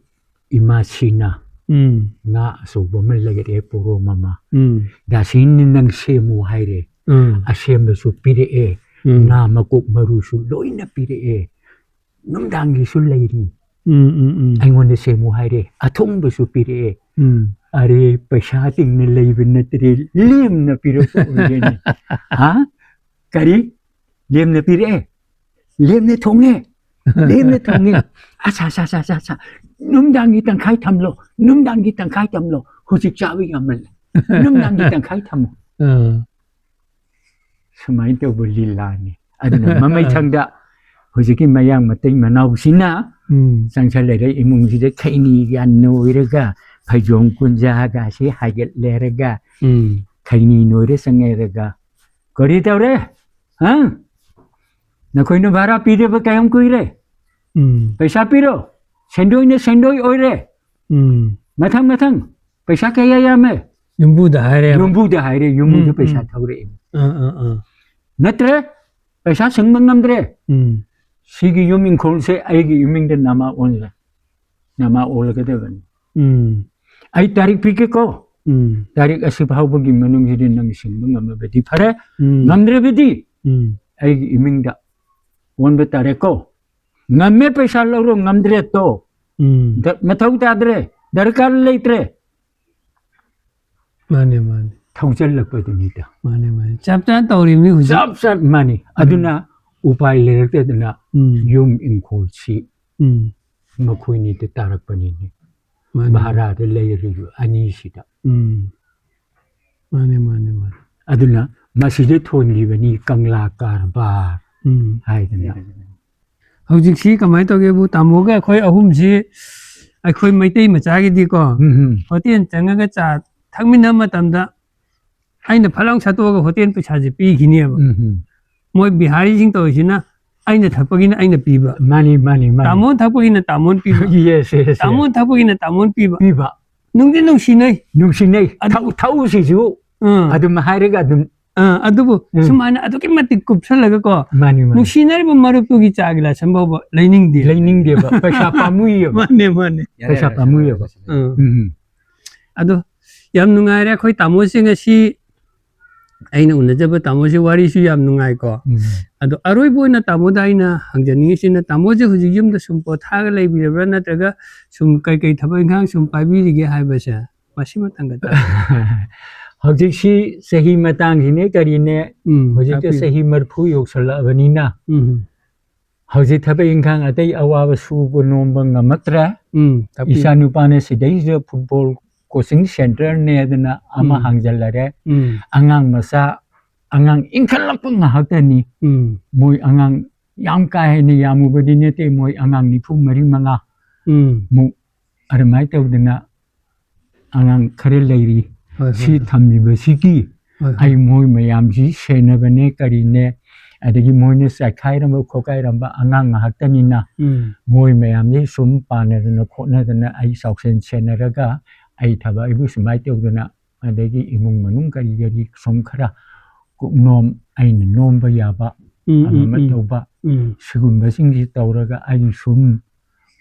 ꯏꯃꯥꯁꯤꯅ ꯎꯝ, ꯉꯥ ꯑꯆꯧꯕ ꯑꯃ ꯂꯩꯔꯛꯑꯦ, ꯄꯣꯔꯣꯝ ꯑꯃ, ꯎꯝ, ꯗꯥꯁꯤꯅ ꯅꯪ ꯁꯦꯝꯃꯨ ꯍꯥꯏꯔꯦ, ꯎꯝ꯫ ꯑꯁꯦꯝꯕꯁꯨ ꯄꯤꯔꯛꯑꯦ, ꯎꯝ꯫ ꯉꯥ ꯃꯀꯣꯛ ꯃꯔꯨꯁꯨ ꯂꯣꯏꯅ ꯄꯤꯔꯛꯑꯦ, ꯅꯨꯡꯗꯥꯡꯒꯤꯁꯨ ꯂꯩꯔꯤ꯫ ꯎꯝ, ꯎꯝ, ꯎꯝ꯫ ꯑꯩꯉꯣꯟꯗ ꯁꯦꯝꯃꯨ ꯍꯥꯏꯔꯦ, ꯑꯊꯣꯡꯕꯁꯨ ꯄꯤꯔꯛꯑꯦ꯫ ꯎꯝ꯫ ꯑꯔꯦ, ꯄꯩꯁꯥ ꯇꯤꯡꯅ ꯂꯩꯕ ꯅꯠꯇ꯭ꯔꯦ, ꯂꯦꯝꯅ ꯄꯤꯔꯛꯄ ꯑꯣꯏꯔꯦꯅꯦ꯫ ꯍꯥ? ꯀꯔꯤ? ꯂꯦꯝꯅ ꯄꯤꯔꯛꯑꯦ? ꯂꯦꯝꯅ ꯊꯣꯡꯉꯦ꯫ ꯂꯦꯝꯅ ꯊꯣꯡꯉꯦ꯫ ꯑꯁ, ꯑꯁ, ꯑꯁ, ꯑꯁ, ꯑꯁ꯫ ꯅꯨꯡꯗꯥꯡꯒꯤ ꯇꯪꯈꯥꯏ ꯊꯝꯂꯣ, ꯅꯨꯡꯗꯥꯡꯒꯤ ꯇꯪꯈꯥꯏ ꯊꯝꯂꯣ꯫ ꯍꯧꯖꯤꯛ ꯆꯥꯕ ꯌꯥꯝꯃꯜꯂꯦ꯫ ꯅꯨꯡꯗꯥꯡꯒꯤ ꯇꯪꯈꯥꯏ ꯊꯝꯃꯣ꯫ ꯑꯥ꯫ ꯁꯨꯃꯥꯏꯅ ꯇꯧꯕ ꯂꯤꯂꯥꯅꯤ꯫ ꯑꯗꯨꯅ ꯃꯃꯩꯊꯪꯗ ꯍꯧꯖꯤꯛꯀꯤ ꯃꯌꯥꯡ ꯃꯇꯩ ꯃꯅꯥꯎꯁꯤꯅ ꯎꯝ꯫ ꯆꯪꯁꯜꯂꯛꯑꯦ ꯏꯃꯨꯡꯁꯤꯗ, ꯈꯩꯅꯤꯒ ꯅꯣꯏꯔꯒ, ꯐꯩꯖꯣꯝ ꯀꯨꯟꯖꯥꯒꯁꯤ ꯍꯥꯏꯒꯠꯂꯦꯔꯒ, ꯎꯝ꯫ ꯈꯩꯅꯤ ꯅꯣꯏꯔ ꯆꯪꯉꯦꯔꯒ, "ꯀꯔꯤ ꯇꯧꯔꯦ? ꯍꯥ? ꯅꯈꯣꯏꯅ ꯚꯔꯥ ꯄꯤꯗꯕ ꯀꯌꯥꯝ ꯀꯨꯏꯔꯦ? ꯎꯝ꯫ ꯄꯩꯁꯥ ꯄꯤꯔꯣ꯫ ꯁꯦꯟꯗꯣꯏꯅ ꯁꯦꯟꯗꯣꯏ ꯑꯣꯏꯔꯦ꯫ ꯎꯝ꯫ ꯃꯊꯪ ꯃꯊꯪ ꯄꯩꯁꯥ ꯀꯌꯥ ꯌꯥꯝꯃꯦ?" ꯌꯨꯝꯕꯨꯗ ꯍꯥꯏꯔꯦꯕ꯫ ꯌꯨꯝꯕꯨꯗ ꯍꯥꯏꯔꯦ, ꯌꯨꯝꯕꯨꯗ ꯎꯝ, ꯄꯩꯁꯥ ꯎꯝ꯫ ꯊꯧꯔꯛꯑꯦ꯫ ꯑꯥ, ꯑꯥ, ꯑꯥ꯫ ꯅꯠꯇ꯭ꯔꯦ, ꯄꯩꯁꯥ ꯁꯤꯡꯕ ꯉꯝꯗ꯭ꯔꯦ꯫ ꯎꯝ꯫ ꯁꯤꯒꯤ ꯌꯨꯝ ꯏꯪꯈꯣꯜꯁꯦ ꯑꯩꯒꯤ ꯏꯃꯤꯡꯗ ꯅꯃꯥ ꯑꯣꯟꯂꯦ, ꯅꯃꯥ ꯑꯣꯜꯂꯒꯗꯕꯅꯤ꯫ ꯎꯝ꯫ ꯑꯩ ꯇꯥꯔꯤꯛ ꯄꯤꯒꯦꯀꯣ꯫ ꯎꯝ꯫ ꯇꯥꯔꯤꯛ ꯑꯁꯤ ꯐꯥꯎꯕꯒꯤ ꯃꯅꯨꯡꯁꯤꯗ ꯅꯪ ꯁꯤꯡꯕ ꯉꯝꯃꯕꯗꯤ ꯐꯔꯦ, ꯎꯝ꯫ ꯉꯝꯗ꯭ꯔꯕꯗꯤ ꯎꯝ꯫ ꯑꯩꯒꯤ ꯏꯃꯤꯡꯗ ꯑꯣꯟꯕ ꯇꯥꯔꯦꯀꯣ꯫ ꯉꯝꯃꯦ ꯄꯩꯁꯥ ꯂꯧꯔꯣ, ꯉꯝꯗ꯭ꯔꯦ ꯇꯣ꯫ ꯎꯝ꯫ ꯗ-, ꯃꯊꯧ ꯇꯥꯗ꯭ꯔꯦ, ꯗꯔꯀꯥꯔ ꯂꯩꯇ꯭ꯔꯦ꯫ ꯃꯥꯅꯦ, ꯃꯥꯅꯦ꯫ ꯊꯧꯖꯜꯂꯛꯄꯗꯨꯅꯤꯗ꯫ ꯃꯥꯅꯦ, ꯃꯥꯅꯦ꯫ ꯆꯞ ꯆꯥꯅ ꯇꯧꯔꯤꯕꯅꯤ ꯍꯧꯖꯤꯛ꯫ ꯆꯞ ꯆꯥ-, ꯃꯥꯅꯦ꯫ ꯎꯝ꯫ ꯑꯗꯨꯅ ꯎꯄꯥꯏ ꯂꯩꯔꯛꯇꯗꯅ ꯎꯝ꯫ ꯌꯨꯝ ꯏꯪꯈꯣꯜꯁꯤ ꯎꯝ꯫ ꯃꯈꯣꯏꯅꯤꯗ ꯇꯥꯔꯛꯄꯅꯤꯅꯦ꯫ ꯃꯥꯅꯦ꯫ ꯚꯔꯥꯗ ꯂꯩꯔꯤꯕ ꯑꯅꯤꯁꯤꯗ꯫ ꯎꯝ꯫ ꯃꯥꯅꯦ, ꯃꯥꯅꯦ, ꯃꯥꯅꯦ꯫ ꯑꯗꯨꯅ ꯃꯁꯤꯗ ꯊꯣꯟꯈꯤꯕꯅꯤ ꯀꯪꯂꯥ ꯀꯔꯕꯥꯔ ꯎꯝ꯫ ꯍꯥꯏꯗꯅ꯫ ꯍꯧꯖꯤꯛꯁꯤ ꯀꯃꯥꯏꯅ ꯇꯧꯒꯦꯕꯨ, ꯇꯥꯃꯣꯒ ꯑꯩꯈꯣꯏ ꯑꯍꯨꯝꯁꯤ, ꯑꯩꯈꯣꯏ ꯃꯩꯇꯩ ꯃꯆꯥꯒꯤꯗꯤꯀꯣ, ꯎꯝ, ꯎꯝ꯫ ꯍꯣꯇꯦꯜ ꯆꯪꯉꯒ ꯆꯥ ꯊꯛꯃꯤꯟꯅꯕ ꯃꯇꯝꯗ ꯑꯩꯅ ꯐꯠ ꯂꯥꯎ ꯁꯠꯇꯣꯛꯑꯒ ꯍꯣꯇꯦꯜ ꯄꯩꯁꯥꯁꯦ ꯄꯤꯈꯤꯅꯦꯕ꯫ ꯎꯝ, ꯎꯝ꯫ ꯃꯣꯏ ꯕꯤꯍꯥꯔꯤꯁꯤꯡ ꯇꯧꯔꯤꯁꯤꯅ ꯑꯩꯅ ꯊꯛꯄꯒꯤꯅ ꯑꯩꯅ ꯄꯤꯕ꯫ ꯃꯥꯅꯤ, ꯃꯥꯅꯤ, ꯃꯥꯅꯤ꯫ ꯇꯥꯃꯣꯅ ꯊꯛꯄꯒꯤꯅ ꯇꯥꯃꯣꯅ ꯄꯤꯕ꯫ Yes, yes, yes꯫ ꯇꯥꯃꯣꯅ ꯊꯛꯄꯒꯤꯅ ꯇꯥꯃꯣꯅ ꯄꯤꯕ꯫ ꯄꯤꯕ꯫ ꯅꯨꯡꯗꯤ ꯅꯨꯡꯁꯤꯅꯩ꯫ ꯅꯨꯡꯁꯤꯅꯩ꯫ ꯑꯗꯨ ꯊꯛ-, ꯊꯛꯎꯁꯤꯁꯨ ꯑꯥ꯫ ꯑꯗꯨꯝ ꯍꯥꯏꯔꯒ ꯑꯗꯨꯝ ꯑꯥ, ꯑꯗꯨꯕꯨ ꯎꯝ꯫ ꯁꯨꯃꯥꯏꯅ ꯑꯗꯨꯛꯀꯤ ꯃꯇꯤꯛ ꯀꯨꯞꯁꯜꯂꯒꯀꯣ, ꯃꯥꯅꯤ, ꯃꯥꯅꯤ꯫ ꯅꯨꯡꯁꯤꯅꯔꯤꯕ ꯃꯔꯨꯞꯇꯨꯒꯤ ꯆꯥ ꯒꯤꯂꯥꯁ ꯑꯃꯐꯥꯎꯕ ꯂꯩꯅꯤꯡꯗꯦ꯫ ꯂꯩꯅꯤꯡꯗꯦꯕ꯫ ꯄꯩꯁꯥ ꯄꯥꯝꯃꯨꯏꯌꯦꯕ꯫ ꯃꯥꯅꯦ, ꯃꯥꯅꯦ꯫ ꯌꯥꯔꯦ, ꯄꯩꯁꯥ ꯌꯥꯔꯦ, ꯄꯥꯝꯃꯨꯏꯌꯦꯕ꯫ ꯌꯥꯔꯦ, ꯌꯥꯔꯦ꯫ ꯎꯝ꯫ ꯎꯝ, ꯎꯝ꯫ ꯑꯗꯣ ꯌꯥꯝ ꯅꯨꯡꯉꯥꯏꯔꯦ ꯑꯩꯈꯣꯏ ꯇꯥꯃꯣꯁꯦ ꯉꯁꯤ ꯑꯩꯅ ꯎꯅꯖꯕ ꯇꯥꯃꯣꯁꯦ ꯋꯥꯔꯤꯁꯨ ꯌꯥꯝ ꯅꯨꯡꯉꯥꯏꯀꯣ꯫ ꯎꯝ. ꯑꯗꯣ ꯑꯔꯣꯏꯕ ꯑꯣꯏꯅ ꯇꯥꯃꯣꯗ ꯑꯩꯅ ꯍꯪꯖꯅꯤꯡꯉꯤꯁꯤꯅ, ꯇꯥꯃꯣꯁꯦ ꯍꯧꯖꯤꯛ ꯌꯨꯝꯗ ꯁꯨꯝ ꯄꯣꯊꯥꯔꯒ ꯂꯩꯕꯤꯔꯕ꯭ꯔꯥ, ꯅꯠꯇ꯭ꯔꯒ ꯁꯨꯝ ꯀꯩꯀꯩ ꯊꯕꯛ ꯏꯪꯈꯥꯡ ꯁꯨꯝ ꯄꯥꯏꯕꯤꯔꯤꯒꯦ ꯍꯥꯏꯕꯁꯦ, ꯃꯁꯤꯃꯇꯪꯒ ꯇꯥꯛꯄꯤꯌꯨ꯫ ꯍꯧꯖꯤꯛꯁꯤ ꯆꯍꯤ ꯃꯇꯥꯡꯁꯤꯅꯦ ꯀꯔꯤꯅꯦ, ꯎꯝ, ꯍꯧꯖꯤꯛꯇ ꯇꯥꯛꯄꯤꯌꯨ꯫ ꯆꯍꯤ ꯃꯔꯤꯐꯨ ꯌꯧꯁꯜꯂꯛꯑꯕꯅꯤꯅ, ꯎꯝ, ꯍꯧꯖꯤꯛ ꯊꯕꯛ ꯏꯪꯈꯥꯡ ꯑꯇꯩ ꯑꯋꯥꯕ ꯁꯨꯕ ꯅꯣꯝꯕ ꯉꯝꯃꯛꯇ꯭ꯔꯦ꯫ ꯎꯝ, ꯇꯥꯛꯄꯤꯌꯨ꯫ ꯏꯆꯥ ꯅꯨꯄꯥꯅ ꯁꯤꯗꯩꯁꯤꯗ ꯐꯨꯠꯕꯣꯜ ꯀꯣꯆꯤꯡ ꯁꯦꯟꯇꯔꯅꯦꯗꯅ ꯑꯃ ꯎꯝ. ꯍꯥꯡꯖꯜꯂꯔꯦ꯫ ꯎꯝ, ꯑꯉꯥꯡ ꯃꯆꯥ, ꯑꯉꯥꯡ ꯏꯟꯈꯠꯂꯛꯄ ꯉꯥꯏꯍꯥꯛꯇꯅꯤ꯫ ꯎꯝ, ꯃꯣꯏ ꯑꯉꯥꯡ ꯌꯥꯝ ꯀꯥ ꯍꯦꯟꯅ ꯌꯥꯝꯃꯨꯕꯗꯤ ꯅꯠꯇꯦ, ꯃꯣꯏ ꯑꯉꯥꯡ ꯅꯤꯐꯨ ꯃꯔꯤ ꯃꯉꯥ ꯎꯝ, ꯃꯨꯛ ꯑꯗꯨꯃꯥꯏꯅ ꯇꯧꯗꯅ ꯑꯉꯥꯡ ꯈꯔ ꯂꯩꯔꯤ꯫ ꯍꯣꯏ, ꯁꯤ ꯍꯣꯏ, ꯊꯝꯃꯤꯕꯁꯤꯒꯤ ꯍꯣꯏ, ꯍꯣꯏ꯫ ꯑꯩ ꯃꯣꯏ ꯃꯌꯥꯝꯁꯤ ꯁꯦꯟꯅꯕꯅꯦ ꯀꯔꯤꯅꯦ, ꯑꯗꯒꯤ ꯃꯣꯏꯅ ꯆꯥꯏꯈꯥꯏꯔꯝꯕ ꯈꯣꯠꯀꯥꯏꯔꯝꯕ ꯑꯉꯥꯡ ꯉꯥꯏꯍꯥꯛꯇꯅꯤꯅ, ꯎꯝ, ꯃꯣꯏ ꯃꯌꯥꯝꯁꯤ ꯁꯨꯝ ꯄꯥꯟꯅꯗꯅ ꯈꯣꯠꯅꯗꯅ ꯑꯩ ꯆꯥꯎꯁꯦꯟ ꯁꯦꯟꯅꯔꯒ ꯑꯩ ꯊꯕꯛ ꯑꯩꯕꯨ ꯁꯨꯃꯥꯏꯅ ꯇꯧꯗꯅ, ꯑꯗꯒꯤ ꯏꯃꯨꯡ ꯃꯅꯨꯡ ꯀꯔꯤ ꯀꯔꯤ ꯁꯨꯝ ꯈꯔ ꯀꯨꯞꯅꯣꯝ ꯑꯩꯅ ꯅꯣꯝꯕ ꯌꯥꯕ ꯎꯝ, ꯑꯃ ꯎꯝ, ꯑꯃ ꯎꯝ, ꯇꯧꯕ, ꯎꯝ, ꯁꯤꯒꯨꯝꯕꯁꯤꯡꯁꯤ ꯇꯧꯔꯒ ꯑꯩꯒꯤ ꯁꯨꯝ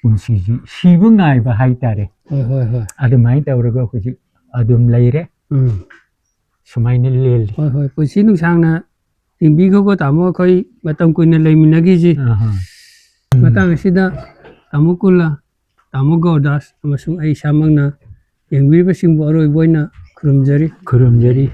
ꯄꯨꯟꯁꯤꯁꯤ ꯁꯤꯕ ꯉꯥꯏꯕ ꯍꯥꯏꯇꯥꯔꯦ꯫ ꯍꯣꯏ, ꯍꯣꯏ, ꯍꯣꯏ꯫ ꯑꯗꯨꯃꯥꯏꯅ ꯇꯧꯔꯒ ꯍꯧꯖꯤꯛ ꯑꯗꯨꯝ ꯂꯩꯔꯦ꯫ ꯎꯝ, ꯁꯨꯃꯥꯏꯅ ꯂꯦꯜꯂꯤ꯫ ꯍꯣꯏ, ꯍꯣꯏ꯫ ꯄꯨꯟꯁꯤ ꯅꯨꯡꯁꯥꯡꯅ ꯍꯤꯡꯕꯤꯈꯣꯀꯣ ꯇꯥꯃꯣ, ꯑꯩꯈꯣꯏ ꯃꯇꯝ ꯀꯨꯏꯅ ꯂꯩꯃꯤꯟꯅꯈꯤꯁꯤ꯫ ꯑꯍꯥ. ꯃꯇꯥꯡ ꯑꯁꯤꯗ ꯇꯥꯃꯣ ꯀꯨꯂꯥ, ꯇꯥꯃꯣ ꯒꯧꯔꯗꯥꯁ ꯑꯃꯁꯨꯡ ꯑꯩ ꯏꯁꯥꯃꯛꯅ ꯌꯦꯡꯕꯤꯔꯤꯕꯁꯤꯡꯕꯨ ꯑꯔꯣꯏꯕ ꯑꯣꯏꯅ ꯈꯨꯔꯨꯝꯖꯔꯤ꯫ ꯈꯨꯔꯨꯝꯖꯔꯤ꯫